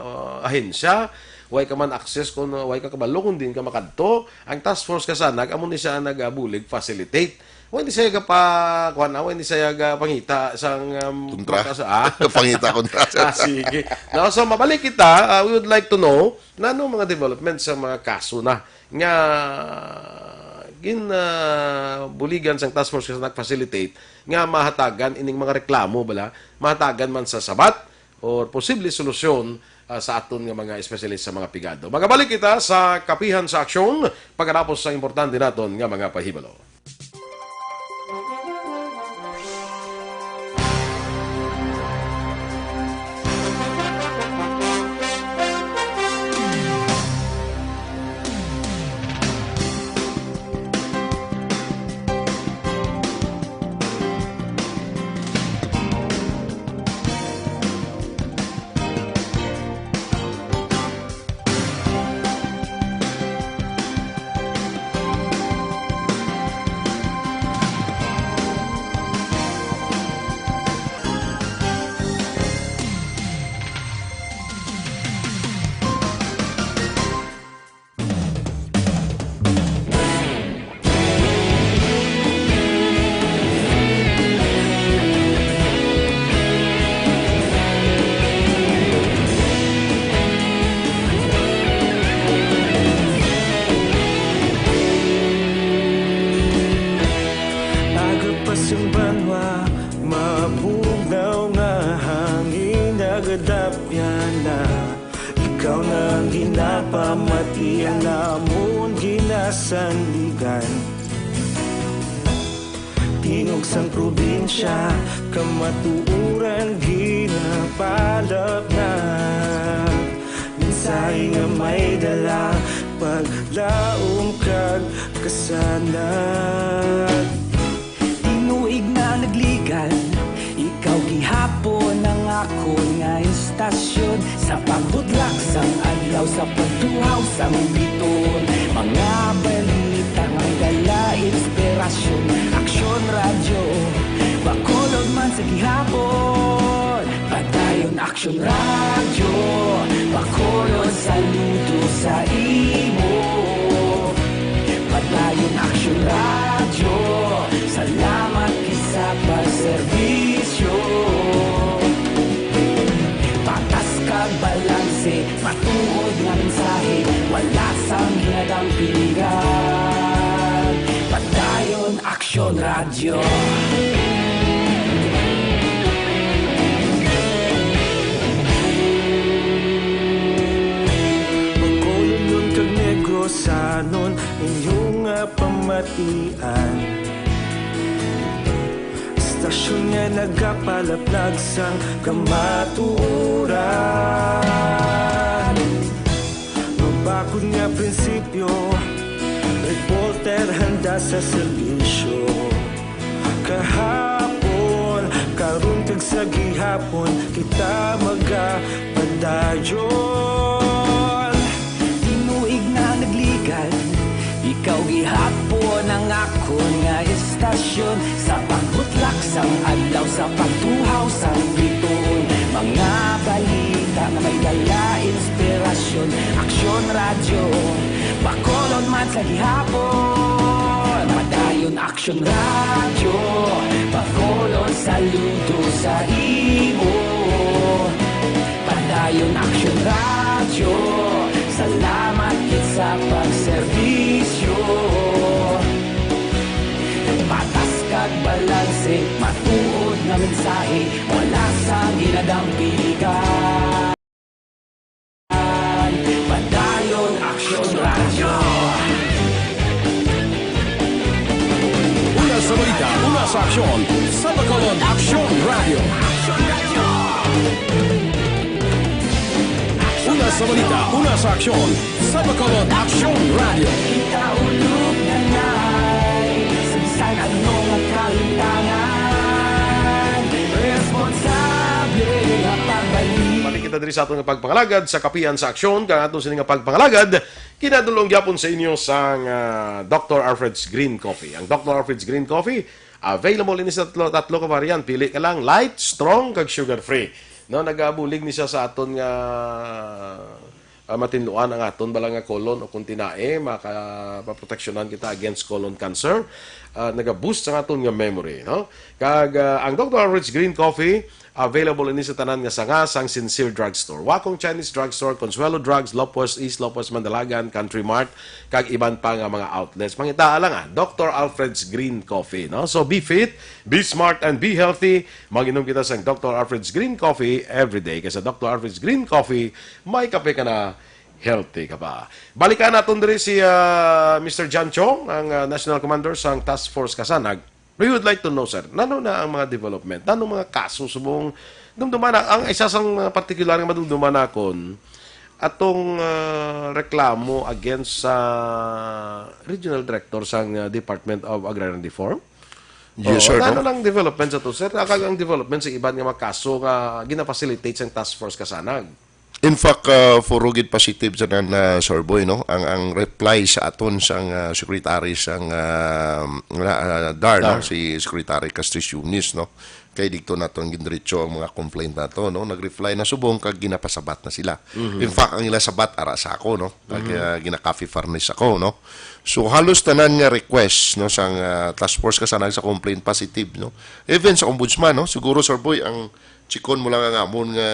uh, ahensya, way ka man access kung way ka kabalo kung din ka makadto, ang task force kasanag amo ni siya ang nagabulig facilitate. Way ni siya gapa kuan, way ni siya gapangita sang um, Kontra. Sa, ah? Pangita kontra. Ah, sige. Now, so mabalik kita, uh, we would like to know na ano mga development sa mga kaso na nga gin uh, buligan sang task force nga nag-facilitate nga mahatagan ining mga reklamo bala, mahatagan man sa sabat or posible solusyon uh, sa aton nga mga espesyalista sa mga pigado. Magabalik kita sa Kapihan sa Aksyon pagkatapos sa importante naton nga mga pahibalo. Yana, ikaw na ang ginapamati, ang amon ginasandigan. Tingog sang probinsya, kamatuoran ginapalapnag. Mensahe nga may dala, paglaom kag kasanag. Tinuig na nagligan, ikaw gihapon ang akon nga istasyon. Sa pagbutlak sang adlaw, sa pagtuhaw sang bituon, mga balita nga may dala inspirasyon. Aksyon Radyo, Bacolod man sa gihapon. Padayon Aksyon Radyo, Bacolod, saludo sa imo. Padayon Aksyon Radyo, salamat gid sa pagserbisyo. Patas kag balanse, matuod nga mensahe, wala sang ginadang piligan. Padayon Aksyon Radyo. Bacolodnon kag Negrosanon, inyo nga pamatian. Istasyon nga nagapalaplag sang kamatuoran. Mabakod nga prinsipyo, reporter handa sa serbisyo. Kahapon, karon kag sa gihapon, kita magapadayon. Tinuig na nagligan, ikaw gihapon ang akon nga istasyon. Sa pagbutlak sang adlaw, sa pagtuhaw sang bituon, mga balita nga may dala inspirasyon. Aksyon Radyo, Bacolod man sa gihapon. Padayon Aksyon Radyo, Bacolod, saludo sa imo. Padayon Aksyon Radyo, salamat gid sa pagserbisyo. Patas kag balanse, matuod nga mensahe, wala sang ginadampigan. Padayon Aksyon Radyo. Una sa balita, una sa aksyon, sa Bacolod Aksyon Radyo. Una sa balita, una sa aksyon, sa Bacolod Aksyon Radyo. Kita ulog nanay, sa bisan ano nga kalimtangan, responsable nga pagbalik. Balik kita diri sa aton nga pagpangalagad sa Kapian sa Aksyon, kag aton sini nga pagpangalagad, kinadulong gyapon sa inyo sang, ah, Doctor Alfred's Green Coffee. Ang Doctor Alfred's Green Coffee, available ini sa tatlo, tatlo ka variant. Pili ka lang, light, strong, kag sugar-free. No, nagabulig ni siya sa aton nga, ah, matinluan ang aton bala nga colon o kung tinae, maka-, maproteksyonan kita against colon cancer. Ah, naga-boost ang aton nga memory, no? Kag, ah, ang Doctor Alfred's Green Coffee, available ini sa tanan nga sanga sang Sincere Drugstore, Wakong Chinese Drugstore, Consuelo Drugs, Lopez East, Lopez Mandalagan, Country Mart, kag iban pa nga mga outlets. Pangitaa lang, ah, Doctor Alfred's Green Coffee, no? So, be fit, be smart, and be healthy. Mag-inom kita sang Doctor Alfred's Green Coffee every day. Kay sa Doctor Alfred's Green Coffee, may kape ka na, healthy ka pa. Balikan naton diri si, ah, Mister John Chong, ang, ah, National Commander sang Task Force Kasanag. We would like to know, sir, nano na ang mga development? Nano mga kaso subong dumduman na? Ang isa sang mga partikular nga madumduman nakon, atong, ah, reklamo against sa regional director sang, ah, Department of Agrarian Reform. Yes, Oo, sir, nano no? Ang development sa to, sir? Akag ang development sa iban nga mga kaso nga gina-facilitate sang Task Force Kasanag. In fact, uh, puro gid positive sa nan, uh, Sir Boy, no? Ang, ang reply sa aton sang, uh, secretary sang, uh, na, uh, dar, no? Dar. Si Secretary Castriciones, no? Kay dito naton gindiretso ang mga complaint nato, no? Nag-reply na subong kag ginapasabat na sila. Mhm. In fact, ang ila sabat ara sa ako, no? Kag, Mhm. uh, gina-coffee furnace ako, no? So, halos tanan nga request, no, sang, uh, task force Kasanag sa complaint positive, no? Even sa ombudsman, no? Siguro, Sir Boy, ang chikon mo lang ang amon nga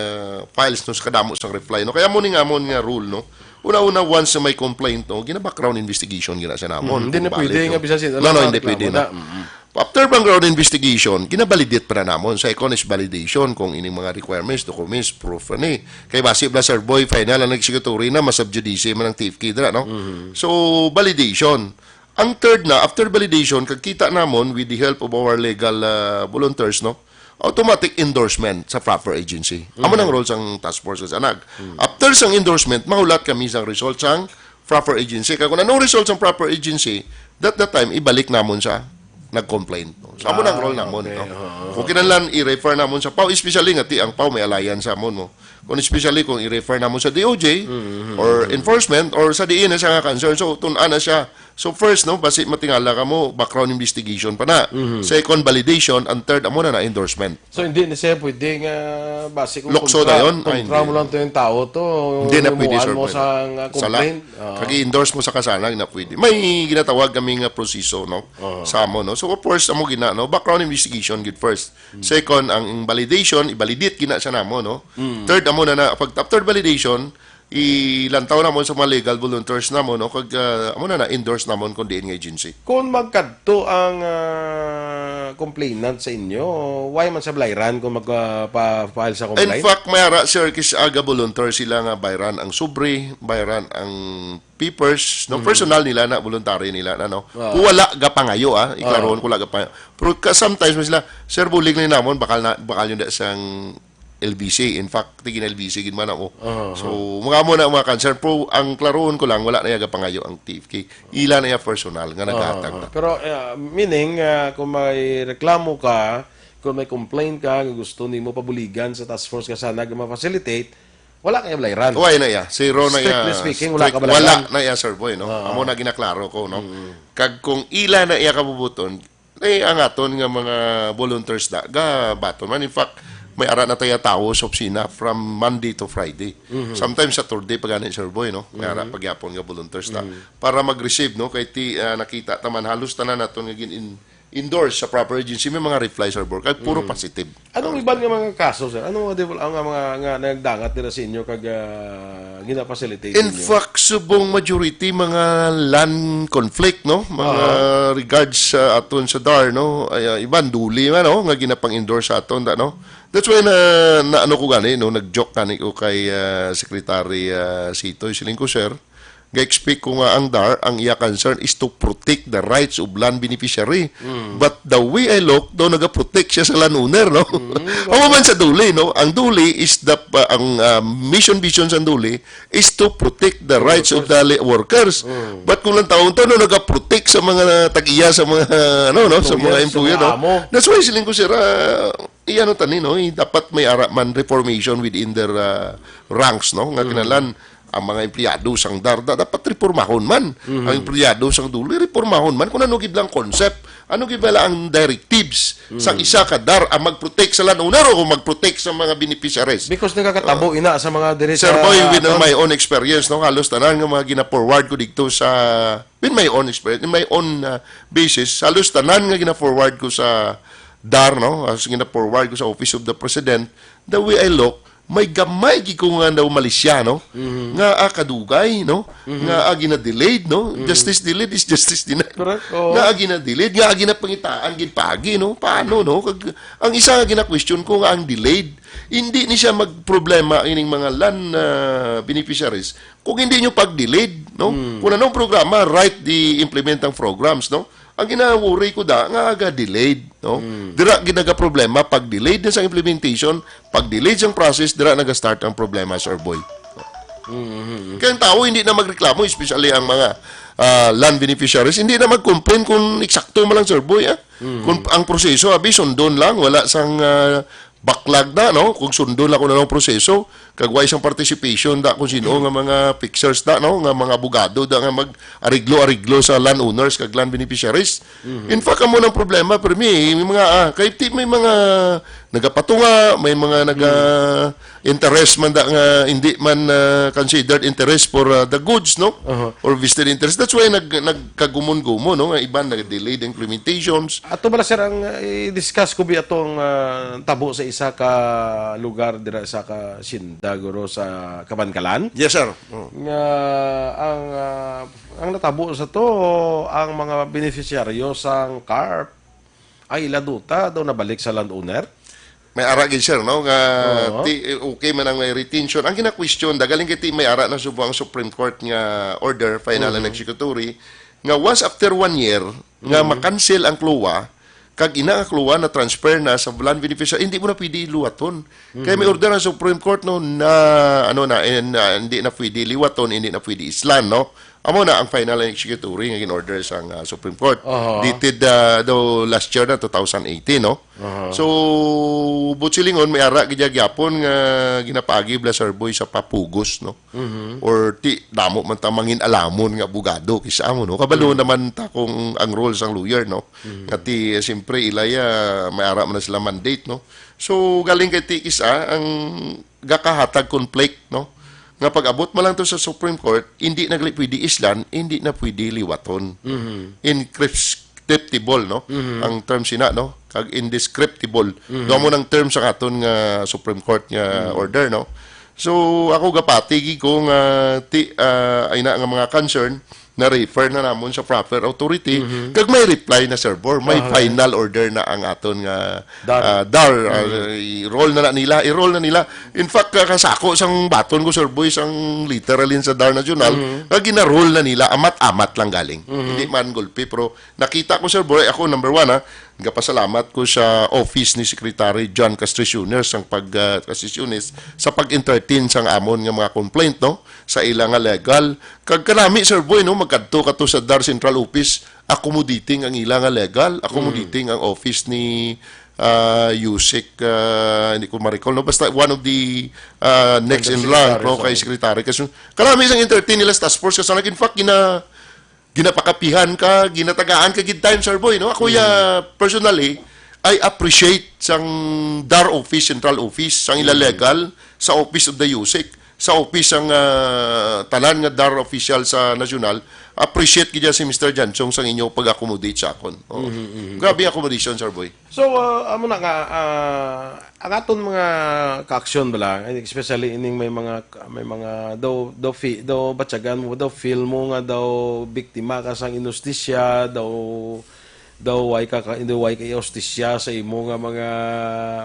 files, no, sa kadamo sang reply, no? Kaya mo ning amon nga rule, no? Una-una, once na may complaint, no, gina-background investigation gina sa namon. Mm, hindi kung na pwede valid, nga no? Bisan sino No, lang no, hindi magreklamo pwede na. na. Mm. After background investigation, gina-validate pa na namon. Second is validation kung ining mga requirements, documents, proof, ani. Kay basi ba, Sir Boy, final ang executory na, ma-sub judice man ang T F K dira, no? Mm. So, validation. Ang third na, after validation, kag kita namon with the help of our legal, ah, volunteers, no? Automatic endorsement sa proper agency. Amo nang role sang task force sa anag. After sang endorsement, mahulat kami sang result sang proper agency. Kag kung anong result sang proper agency, that, that time, ibalik namon sa nag-complain. So, amo nang Ah, role namon, okay. no? Oo. Kung kinahanglan, i-refer namon sa pau, especially nga ti ang pau may alliance sa amon, no? Kung especially kung i-refer namon sa D O J Mm-hmm. or enforcement or sa diin na siya nga concern. So, tun-an na siya. So, first, no, basi matingala ka mo, background investigation pa na. Mm-hmm. Second, validation. And third, amo na na endorsement. So, hindi na siya pwede nga basi kung Lukso kontra, dayon? Ay, kontra hindi. mo lang to yung tao to, Hindi na pwede, himuan sir, mo pwede. sa, uh, Sala. complaint. Ah. Kag i-endorse mo sa kasanag na pwede. May ginatawag kami nga proseso, no? Ah. Sa amo, no? So, of course, amo gina, no? Background investigation, good first. Hmm. Second, ang validation, i-validate gina sa namo, no? Hmm. Third, amo na na, pag after validation, ilantaw namon sa mga legal volunteers namon, no? Kag, ah, amo na na, endorse namon kung diin nga agency. Kung magkadto ang, ah, complainant sa inyo, why man sa Blayran kung magpa-file sa In complaint? fact, may ara, sir, kis aga volunteer sila nga bayran ang sobre, bayran ang papers, no? Mhm. Personal nila na, voluntary nila na, no? Oo. Kung wala gapangayo, ah, iklarohon Oo. ko wala gapangayo. Pero ka, sometimes may sila, "Sir, bulig na namon, bakal na, bakal yun da sang L B C." In fact, tigin L B C gid man ako. Oo, So, oo. mga mo na mga concern. Pero ang klarohon ko lang, wala na iya gapangayo ang T F K. Ila na iya personal nga naghatag Oo, na. oo. Pero, uh, meaning, uh, kung may reklamo ka, kung may complaint ka, nga gusto nimo pabuligan sa task force ka sana nga ma-facilitate, wala kay Blayran. Wala na iya. Zero na iya. Strictly speaking, wala Strict-, ka Blayran. wala na iya, Sir Boy, no? Oo. Amo na ginaklaro ko, no? Mm. Kag kung ila na iya kabubuton, eh, ang aton nga mga volunteers da, gabaton man. In fact, may ara na tayo tawo sa opisina from Monday to Friday. Mhm. Sometimes Saturday pa gani, Sir Boy, no? May ara Mhm. pagyapon nga volunteers da. Mhm. Para mag-receive, no? Kay ti, ah, nakita ta man, halos tanan naton nga gin-, in-, endorse sa proper agency, may mga reply, Sir Boy. Kay puro Mm. positive. Anong iban nga mga kaso, sir? Anong mga devel-, ang mga nga nagdangat nila sa inyo kag, ah, gina-facilitate In ninyo? fact, subong majority mga land conflict, no? Mga Aha. regards sa aton sa dar, no? Ay, ah, iban duli man, no? Nga ginapang-endorse sa aton, da, no? That's why na, na ano ko gani, no? Nag-joke gani ko kay, ah, Secretary, ah, Sitoy. Siling ko, sir, ga-expect ko nga ang dar, ang iya concern is to protect the rights of land beneficiary. Mm. But the way I look, daw nagaprotect siya sa landowner, no? Mm, Amo man sa duli, no? Ang duli is the, uh, ang, uh, mission vision sa duli is to protect the rights of the li-, workers. Mm. But kung lang taon to, no, nagaprotect sa mga tag-iya, sa mga, ano, no, sa mga Employer, sa employer, mga no? amo. That's why siling ko, sir, uh, i-ano tani, no? I-, dapat may ara man reformation within their, uh, ranks, no? Nga Mm. kinahanglan, ang mga empleyado sang dar, da-, dapat reformahon man. Mhm. Ang empleyado sang duli, reformahon man. Kung ano gid lang concept, ano gid bala ang directives sa Mm. isa ka dar ang mag-protect sa landowner o mag-protect sa mga beneficiaries? Because nakakatabo Ah. ina sa mga diri Sir sa Boy, with aton. my own experience, no, halos tanan nga mga gina-forward ko dito sa, with my own experience, in my own, uh, basis, halos tanan nga gina-forward ko sa dar, no, as gina-forward ko sa Office of the President, the way I look, may gamay gid ko nga daw malisya, no? Mhm. Nga, ah, kadugay, no? Mhm. Nga, ah, gina-delayed, no? Mhm. Justice delayed is justice denied. Correct, oo. Nga, ah, gina-delayed, nga, ah, ginapangitaan gid paagi, no? Paano, no? Kag, ang isa nga gina-question ko nga ang delayed, hindi ni siya magproblema ining mga land, ah, beneficiaries kung hindi nyo pag-delayed, no? Mm. Kung anong programa, right, di implement ang programs, no? Ang gina-worry ko da, nga aga delayed, no? Mm. Dira ginaga problema pag delayed na sa implementation, pag delayed sang process, dira naga-start ang problema, Sir Boy. Mm, mm, mm. Kaya ang tao hindi na magreklamo, especially ang mga, ah, land beneficiaries, hindi na mag-complain kung eksakto man lang, Sir Boy, ah. Mm. Kung ang proseso, abi, sundon lang, wala sang, ah, baklag na, no? Kung sundon lang kung anong proseso, kag way sang participation da kung sino nga mga fixers da, no? Nga mga abogado da nga mag-ariglo-ariglo sa landowners kag land beneficiaries. Mhm. In fact, amo nang problema, permi, may mga, ah, kay ti-, may mga nagapatunga, may mga naga-, Mhm. interest man da nga hindi man, ah, considered interest for, ah, the goods, no? Aha. Or vested interest. That's why nag-, nagkagumon-gumon, no? Nga iban nag-delayed implementations. Ato bala, sir, ang, ah, i-discuss ko bi atong, ah, tabo sa isa ka lugar dira sa ka Sindo. Daguro sa Kabankalan. Yes, sir. Mm. Nga ang, ah, ang natabo sa to, ang mga beneficiaryo sang CARP ay ila duta daw nabalik sa landowner. May ara gid, sir, no, nga Oo. ti, okay man ang may retention. Ang gina-question, dagaling kay ti may ara na subo ang Supreme Court nga order, final and Mhm. executory, nga once after one year, nga Mhm. ma-cancel ang CLOA, kag ina nga CLOA na-transfer na sa land beneficiary, hindi mo na pwede liwaton. Kaya may Mhm. order ang Supreme Court, no, na, ano na, and, ah, hindi na pwede liwaton, hindi na pwede islan, no? Amo na ang final and executory nga gin-order sang, ah, Supreme Court. Aha. Dated, ah, daw last year na, two thousand eighteen, no? Aha. So, buot silingon, may ara gid gyapon nga ginapaagi bala, Sir Boy, sa papugos, no? Mhm. Or ti, damo man ta mangin-alamon nga abogado, kis-a mo, no? Kabalo Mhm. naman ta kung ang role sang lawyer, no? Mhm. Nga ti, eh, siyempre, ilaya, may ara man na sila mandate, no? So, galing kay ti, kis-a, ang gakahatag conflict, no? Nga pag-abot mo lang to sa Supreme Court, hindi na gali pwede islan, hindi na pwede liwaton. Mhm. Inscriptable, no? Mhm. Ang term sina, no? Kag indescriptible. Mhm. Duha mo nang term sa katon nga Supreme Court nga Mhm. order, no? So, ako gapatigi ko nga ti, ah, ay na nga mga concern, na-refer na namon sa proper authority, Mhm. kag may reply na, Sir Bor. May Aha. final order na ang aton nga, Dar. ah, dar. Ah, Mhm. i-roll na, na nila, i-roll na nila. In fact, ka-, kasako sang baton ko, Sir Boy, sang literally sa dar national, Mhm. nga gina-roll na nila, amat-amat lang galing. Mhm. Hindi man gulpi, pero nakita ko, Sir Bor, ako number one, ha, gapasalamat ko sa office ni Secretary John Castries Junior sang pag, ah, Castries Junior sa pag-entertain sang amon nga mga complaint, no? Sa ila nga legal. Kag kanami, Sir Boy, no, magkadto ka to sa dar central office, accommodating ang ila nga legal, accommodating Mm. ang office ni, ah, Yusek, ah, hindi ko ma-recall, no? Basta one of the, ah, next in line, Undersecretary, no, kay sorry. Secretary. Kasi kanami sang entertain nila sa task force, kasi in fact, gina-, ginapakapihan ka, ginatagaan ka gid time, Sir Boy, no? Ako, Mm. ya, personally, I appreciate sang dar office, central office, sang ila Mm. legal, sa office of the Yusek, sa office sang, ah, tanan nga dar official sa national, appreciate gid si Mister Janchong sang inyo pag-accommodate sa akon. Oh. Mhm, mhm. Grabe ang accommodation, Sir Boy. So, ah, amo na nga, ah, ang aton mga ka-aksyon bala, especially ining may mga, may mga daw, daw fi-, daw batyagan mo, daw feel mo nga daw biktima ka sang inustisya, daw, daw way ka, ka, daw way ka inustisya sa imo nga mga,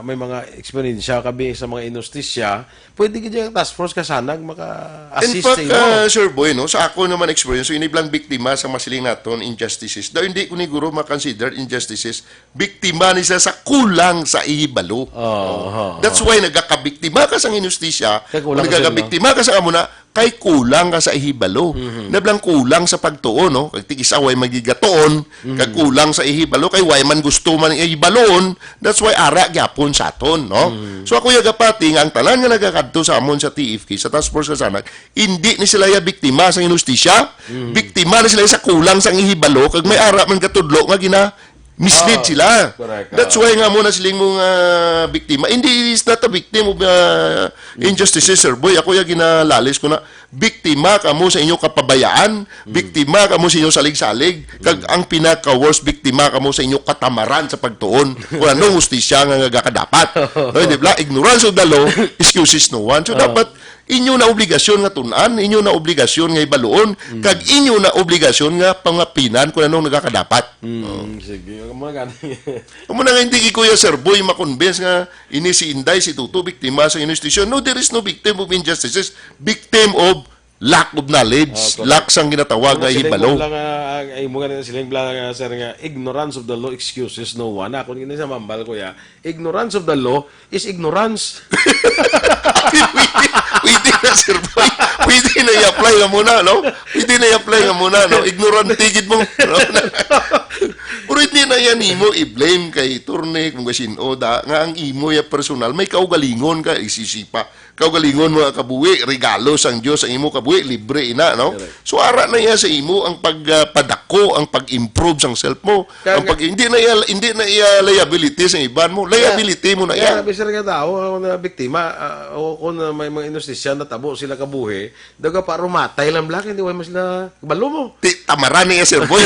may mga eksperyensya ka bi sa mga inustisya, pwede gid ang task force ka sana In maka-assist fact, sa imo. ah, Sir Boy, no, sa ako naman experience, so iniblang biktima sa masiling naton injustices. Daw hindi ko ni guro ma-consider injustices. Biktima ni siya sa kulang sa ihibalo. Oh, oh, That's oh. why nagakabiktima ka sang inustisya, Kay kulang ka sa nagakabiktima ka sa amo na, kay kulang ka sa ihibalo. Mhm. Nablang kulang sa pagtuon, no? Kag tig-isa way magigatuon, Mhm. kag kulang sa ihibalo, kay way man gusto man ihibaloon. That's why ara gyapon sa aton, no? Mhm. So ako yagapati nga ang tanan nga nagakadto sa amon sa T F K, sa Task Force Kasanag, hindi ni sila ya biktima sa inustisya, Mhm. biktima na sila sa kulang sa ihibalo, kag may ara man katudlo nga gina mislead Ah, sila. correct. That's Ah. why nga mo na siling mo nga biktima. Hindi, is not a victim of, uh, injustices, Sir Boy. Ako yung ginalalis ko na, biktima kamo sa inyong kapabayaan, Mm. biktima kamo sa inyong salig-salig, kag Mm. ang pinaka-worst, biktima kamo sa inyong katamaran sa pagtuon kung anong hustisya nga nagakadapat. No, di ba? Ignorance of the law excuses no one. So, Ah. dapat inyo na obligasyon nga tun-an, inyo na obligasyon nga ibaluon, Mm. kag inyo na obligasyon nga pangapinan kung anong nagakadapat. Mm, Oh. sige. Ang mga gani. Amo na nga hindi kay Kuya Sir Boy ma-convince nga ini si Inday, si Tuto, biktima sa inustisya. No, there is no victim of injustices. Victim of lack of knowledge, Oh, correct. lack sang ginatawag Amo nga na siling hibalo. mo lang, ah, ang, ay, mo nga na siling lang, ah, sir, nga ignorance of the law excuses no one. Ako gini sa mambal, kuya. Ignorance of the law is ignorance. Pwede, pwede na, Sir Boy. Pwede na i-apply nga muna, no? Pwede na i-apply nga muna, no? Ignorante gid mo. No? Pero hindi na yan imo i-blame kay Turne kung kasin-o da, nga ang imo ya personal, may kaugalingon ka, isisipa. Kaugalingon mo ang kabuhi, regalo sang Dios ang imo kabuhi, libre ina, no? Correct. So, ara na iya sa imo ang pag, ah, padako, ang pag-improve sang self mo. Kaya Ang nga pag, hindi na iya, hindi na iya liability sa iban mo. Kaya, Liability mo na kaya iya. nga, bisan nga tao, ang mga biktima, ah, o kung may mga inustisya na tabo sila kabuhi, daga pa rumatay lang bala, hindi mo sila balo mo. Ti, tamaran niya, Sir Boy.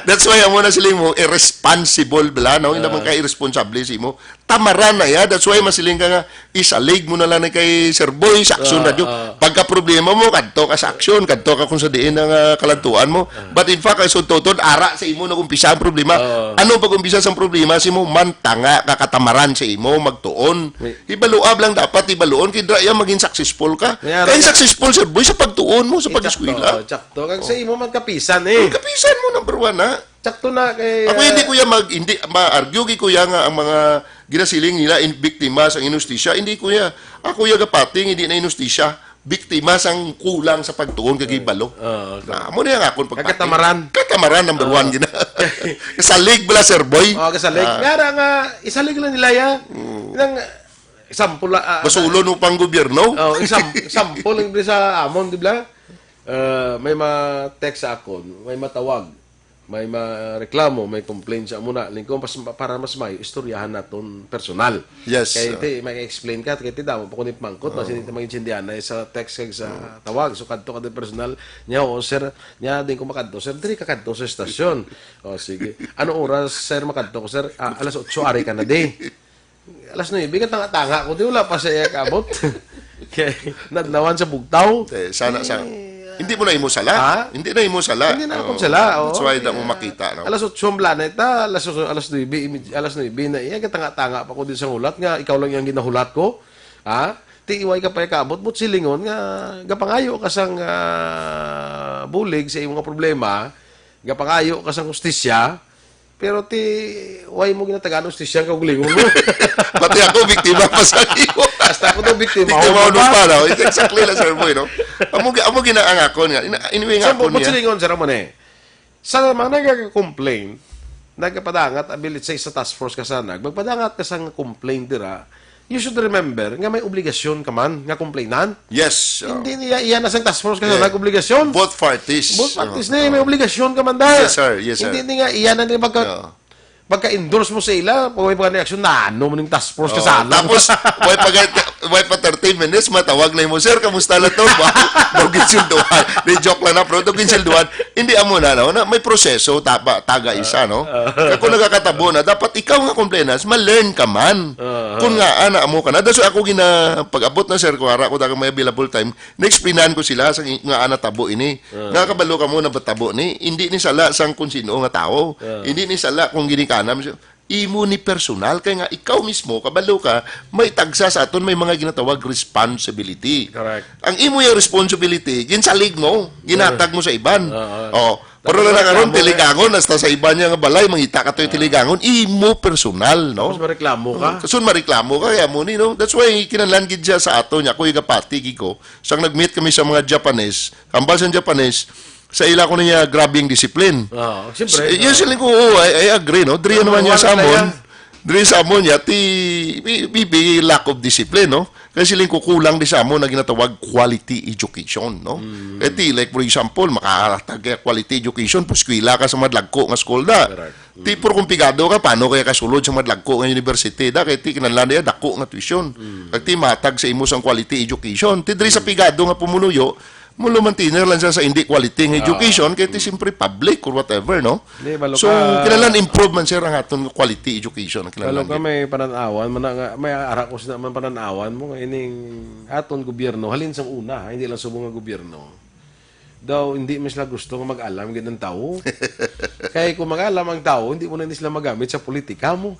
That's why amo na sila mo irresponsible bala, no? Hindi naman Ah. ka irresponsable sa imo. tamaran na iya. That's why masiling ka nga, isalig mo na lang ni kay Sir Boy sa Aksyon Ah, Radyo. ah. Pagka problema mo, kadto ka sa Aksyon, kadto ka kung sa diin ang, ah, kalantuan mo. But in fact, ang sudtotod, ara sa imo nag-umpisa ang problema. Ah. Ano pag-umpisa sang problema? Si mo man tanga ka katamaran sa imo, magtuon. May Hibaluab lang dapat, hibaluon, kay dra iya maging successful ka. May ara Kay na. Successful, Sir Boy, sa pagtuon mo, sa Eh, pag-eskwela. Tsakto, tsakto. Kag sa imo man kapisan eh. Ang kapisan mo, number one, ha? Tsakto na kay, Ako hindi ah, ko ya mag, hindi, ma-argue gid ko ya nga ang mga ginasiling nila in, biktima sang inustisya. Hindi ko ya. Ako ya gapati nga hindi na inustisya. Biktima sang kulang sa pagtuon kag hibalo. Oo, so, Na, amo na ang akon pagpati. Katamaran. Katamaran number Oo. One gina. Kasalig bala, Sir Boy. Oh, kasalig. Ah. Nga ra nga, isalig lang nila ya. Mm. Nang, example, ah, ah, Basulon mo pang gobyerno? Oh, exam-, example, yung sa amon, di ba? Ah, may ma-text sa akon, may matawag, may mareklamo, may complaint sa amuna. Lingkod, pas-, para mas may istoryahan naton personal. Yes, Kay uh, ti, may explain ka, kay ti damo pa ko ni pangkot, Oo. Basi ni ti maintindihan na sa text kag sa Oo. Tawag. So, kadto ka din personal, niya, "Oo, sir," niya, "Din ko makadto, sir." "Diri ka kadto sa estasyon." "O, sige. Ano oras, sir, makadto ko, sir?" "Ah, alas otso, ari ka na, di." Alas nuebe, katanga-tanga ko, di wala pa siya kaabot. Kay nadlawan sa bugtaw. Eh, sana sa Eh, Hindi mo na imo sala. Ha? Hindi na imo sala. Hindi na akong Oo. Sala, oo. That's why da mo Yeah. Makita, no? Alas otso ang planeta, alas, alas nuebe, imi-, alas nuebe na iya, katanga-tanga pa ko din sa hulat nga, ikaw lang yung ginahulat ko. Ha? Ti, way ka pa kaabot, but silingon nga, gapangayo ka sang, ah, bulig sa imong nga problema, gapangayo ka sang hustisya, pero ti, way mo ginatagaan hustisya ang kaugalingon mo. Pati ako, biktima pa sa iyo. Hasta ako daw biktima, Biktima ako ako pa. Pa, no? It's exactly like Sir Boy, no? Amo gi-, amo ginaangakon nga. Ina-, anyway, nga So, akon but niya. Silingon, sir, mo ni. Sa mga nagka-complain, nagkapadangat, abilit sa isa task force ka sana, magpadangat ka sa complaint dira, you should remember nga may obligasyon ka man nga complainant. Yes, uh, Hindi niya, iya na sang task force ka sana, yeah. Nag-obligasyon. Both parties. Both parties Uh, ni, may uh, obligasyon ka man da. Yes, sir. Yes, sir. Hindi ni nga, iya na ni magka-, Yeah. Pagka-endorse mo sa ila, pag may mga reaksyon, "Na ano mo ning task force ka Oh, sana?" Tapos, way pa, way pa thirty minutes, matawag na mo, "Sir, kamusta na to?" Ba, daw ginsilduhan. Di, joke lang na, pero daw ginsilduhan. Hindi, amo na, no? Na, may proseso, tapa, taga isa, no? Ah. Kaya kung nagkakatabo na, dapat ikaw nga complainants, ma-learn ka man. Ah. Kung nga, ana, amo ka na. That's why ako gina, pag-abot na, sir, kung ara ko dagang may available time, na-explainan ko sila sa nga ana tabo ini. Ah. Nga kabalo ka mo na ba tabo ni? Hindi ni sala sang kung sino nga tawo. Ah. Hindi ni sala kung ginikanan mo siya. Imo ni personal, kay nga ikaw mismo, kabalo ka, may tagsa sa aton, may mga ginatawag responsibility. Correct. Ang imo yung responsibility, ginsalig mo, ginatag mo sa iban. Oo. Oh, pero Tapos lang na karon, mareklamo ka. Tiligangon, hasta sa iban niya nga balay, mangita ka to yung Ah. Tiligangon, imo personal, no? Tapos mareklamo ka. Mm, kasun mareklamo ka, kaya mo ni, no? That's why, kinahanglan gid siya sa ato niya, ako yung kapati, gid ko, sang nag-meet kami sa mga Japanese, kambal sa Japanese, sa ila ko niya, grabe yung discipline. Oo, siyempre. S-, yun Oo. Siling ko, "Oo, I, I agree, no?" Diri Number naman niya one sa na amon. Yan. Diri sa amon niya, ti, bi-, bi-, bi-, lack of discipline, no? Kaya siling ko, kulang di sa amon na ginatawag quality education, no? Mm. Eh, ti, like, for example, makahatag kaya quality education, pues, eskwela ka sa madlagko nga school da. Correct. Ti, Mm. Pero kung pigado ka, paano kaya kasulod sa madlagko nga university da? Kaya ti, kinahanglan niya, dako nga tuition. Mm. Kag ti, matag sa imo sang quality education. Ti, diri sa Mm. pigado nga pumunuyo, Mulo man tiner lang siya sa hindi quality nga Ah. education, kay ti Mm. siyempre public or whatever, no? Di, balo So, ka, kinahanglan improve man, sir, ang aton quality education, ang kinahanglan balo ka gid. May pananawan, man nga, may ara ko sina man pananawan mo, nga ining aton gobyerno, halin sang una, ha, hindi lang subong nga gobyerno. Daw, hindi man sila gusto nga mag-alam gid ang tawo. Kay kung mag-alam ang tawo, hindi mo na ni sila magamit sa politika mo.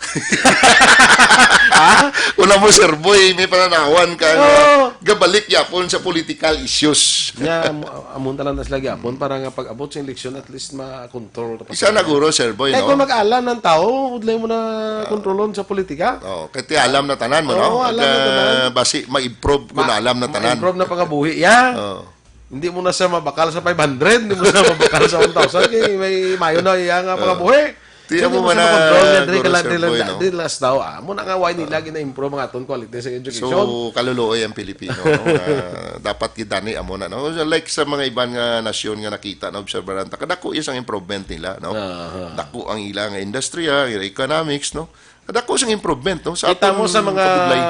Ha? Una mo, Sir Boy, may pananawan ka nga Oo. Gabalik yapon sa political issues. Nga, am-, amon tanan na sila gyapon para nga pag-abot sa eleksyon, at least ma-control ta pa Isa sila. Na guro, Sir Boy, Kaya no? Kung mag-alam ng tao, udlay mo na kontrolon sa politika. Oh, kay ti alam na tanan mo, Oo, no? Alam na Kaya tanan. Basi ma-improve kung Ma-, alam na tanan. Ma-improve na pangabuhi, ya. Oh. Hindi mo na siya mabakal sa five hundred, hindi mo siya mabakal sa one thousand, kay may mayo na iya nga Oh. Pangabuhi. Tiyan mo man na, Guro Sir Boy, no? Diri last daw, ah. Amo na nga, why nila gina-improve ang aton quality sa education? So, kaluluoy ang Pilipino, no? Ah, dapat gid ani amo na, no? Like sa mga iban nga nasyon nga nakita, na obserbaran ta, kadako iya sang improvement nila, no? Aha. Dako ang ila nga industriya, ila economics, no? Kadako sang improvement, no? Sa Kita mo aton sa mga kabudlay.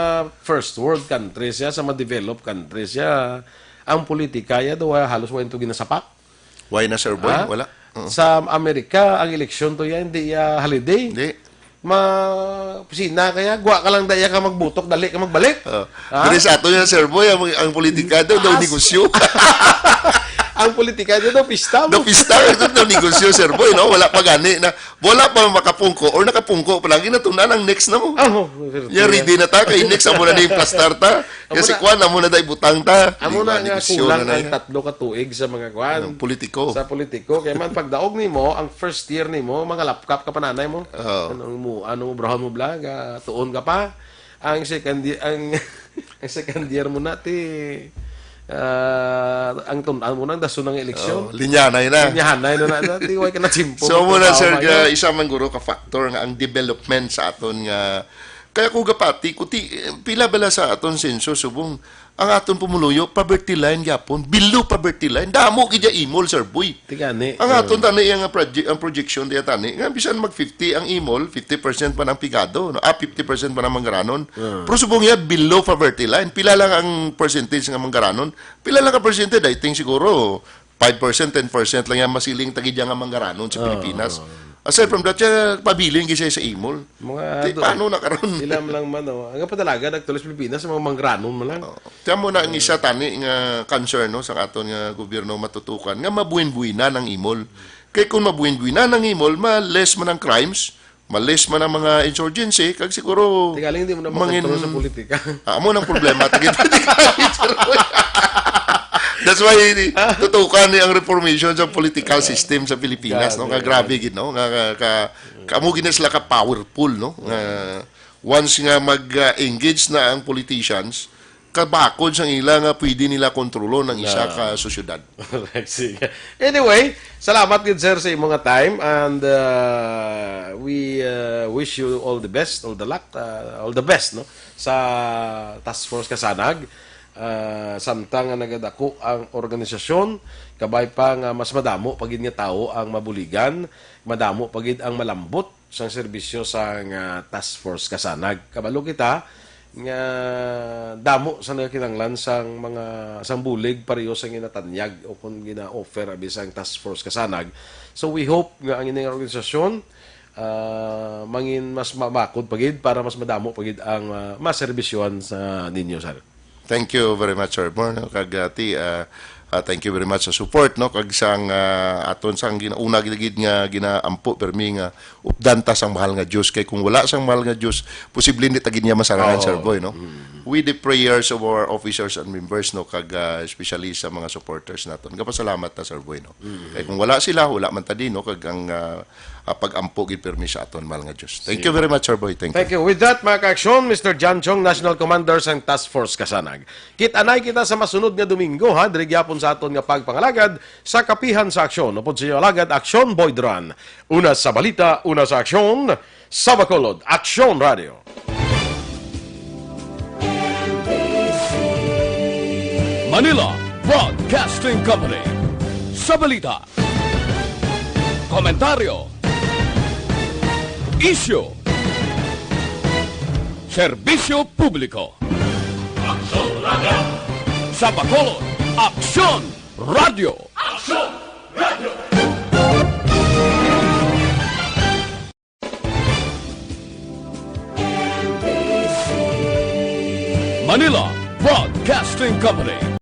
First world countries, ya, sa mga developed countries, ya, ang politika, ya, daw, halos wa ito ginasapak. Why na, Sir Boy? Ha? Wala. Oo. Sa Amerika, ang eleksyon to yan, hindi, ah, holiday. Hindi. ma-, opisina, kaya gwa ka lang daya ka magbutok, dali ka magbalik. Oh. Ha? Diri sa ato yan, Sir Boy, ang, ang politika daw, daw As- negosyo. Ang politika dito, pista Daw mo. pista, ito daw negosyo, Sir Boy, no? Wala pa gani na, wala pa makapungko or nakapungko pa lang, ginatunan ang next na mo. Oh, Ya, ready na ta, kay next amo na ni plastar ta. Kasi Amo na- kwan, amo na da'y butang ta. Amo Di ba, na nga negosyo kulang na na ang yan. Tatlo ka tuig sa mga kwan. Ang politiko. Sa politiko. Kaya man, pagdaog nimo, ang first year nimo, mga lapkap ka pa nanay mo. Oo. Ano mo, ano mo, brahon mo, blag, ah, tuon ka pa. Ang second year, ang, ang second year mo na, ti, ah, ang tun-an mo nang daso ng eleksyon. Oh, linyanay na. Linyahanay na na, na, ti, way ka na simpo. So, muna, sir, Tama nga yun. isa man guro ka factor nga ang development sa aton nga, kaya ko gapati, kuti, pila bala sa aton senso, subong, ang aton pumuluyo, poverty line gyapon, below poverty line, damo gid ya imol, Sir Boy. Tigani. Ang aton tani, ang, proje- ang projection diya tani, nga bisan mag fifty ang imol, fifty percent pa ng pigado, no? Ah, fifty percent pa ng manggaranon. Pero subong niya, below poverty line. Pila lang ang percentage nga manggaranon? Pila lang ka percent? I think siguro, five percent, ten percent lang yan masiling tagidya nga manggaranon sa Pilipinas. Aside from that, siya pabilin gid siya sa imol. Mga Di, do- paano na karon? Ilam lang man, oh. Ang padalaga, nagtuloy sa Pilipinas, mga manggaranon mo lang. Tiyan mo na ang isa tani nga concern, no, sa aton nga gobyerno matutukan, nga mabuin-buinan ang imol. Kay kung mabuin-buinan ang imol, ma-less man ang crimes, ma-less man ang mga insurgency, kag siguro Tingaling hindi mo na mangin- makontrol sa politika. Ah, amo nang problema. Tagit-, That's why ini- tutukan ni ang reformation sa political system sa Pilipinas, no? Nga grabe gid, no? Nga ka, ka, ka amo gid na sila ka powerful, no? Nga once nga mag-engage na ang politicians, kabakod sang ila nga pwede nila kontrolon ang isa ka sosyedad. Sige. Anyway, salamat gid, sir, sa imong nga time, and uh, we uh, wish you all the best, all the luck, uh, all the best, no, sa Task Force Kasanag. Uh, samtang nga nagadako ang organisasyon, kabay pa nga mas madamo pa gid nga tawo ang mabuligan, madamo pa gid ang malambot sang serbisyo sang, ah, Task Force Kasanag. Kabalo kita nga damo sa nagakinahanglan sang mga, sang bulig pareho sa ginatanyag o kung gina-offer abi sang Task Force Kasanag. So, we hope nga ang ining organisasyon, ah, mangin mas mamakod pa gid para mas madamo pa gid ang, ah, maserbisyohan sa ninyo, sir. Thank you very much, Sir Bor, no? Kag, ah, ti, ah, ah, thank you very much sa support, no? Kag sang, ah, aton sang ginauna gid, gid nga ginaampo permi nga updan ta sang mahal nga Dios, kay kung wala sang mahal nga Dios, posible hindi ta gid niya masarangan, Oo. Sir Boy, no? With the prayers of our officers and members, no, kag, ah, especially sa mga supporters naton, gapasalamat ta, Sir Boy, no? Kay kung wala sila, wala man ta din, no? Kag ang, ah, ah, pag-ampo gid permi sa aton mahal nga Dios. Thank you very much, Sir Boy. Thank you. Thank you. With that, mga ka-aksyon, Mister John Chong, National Commander sang Task Force Kasanag. Kit-anay kita sa masunod nga Domingo, ha, diri gyapon sa aton nga pagpangalagad sa Kapihan sa Aksyon. Upod sa inyo alagad, Aksyon Boy Duran. Una sa balita, una sa aksyon, sa Bacolod, Aksyon Radio. Manila Broadcasting Company. Sa balita, komentaryo, isyu, serbisyo publiko. Aksyon Radio. Sa Bacolod, Aksyon Radio. Aksyon Radio. Manila Broadcasting Company.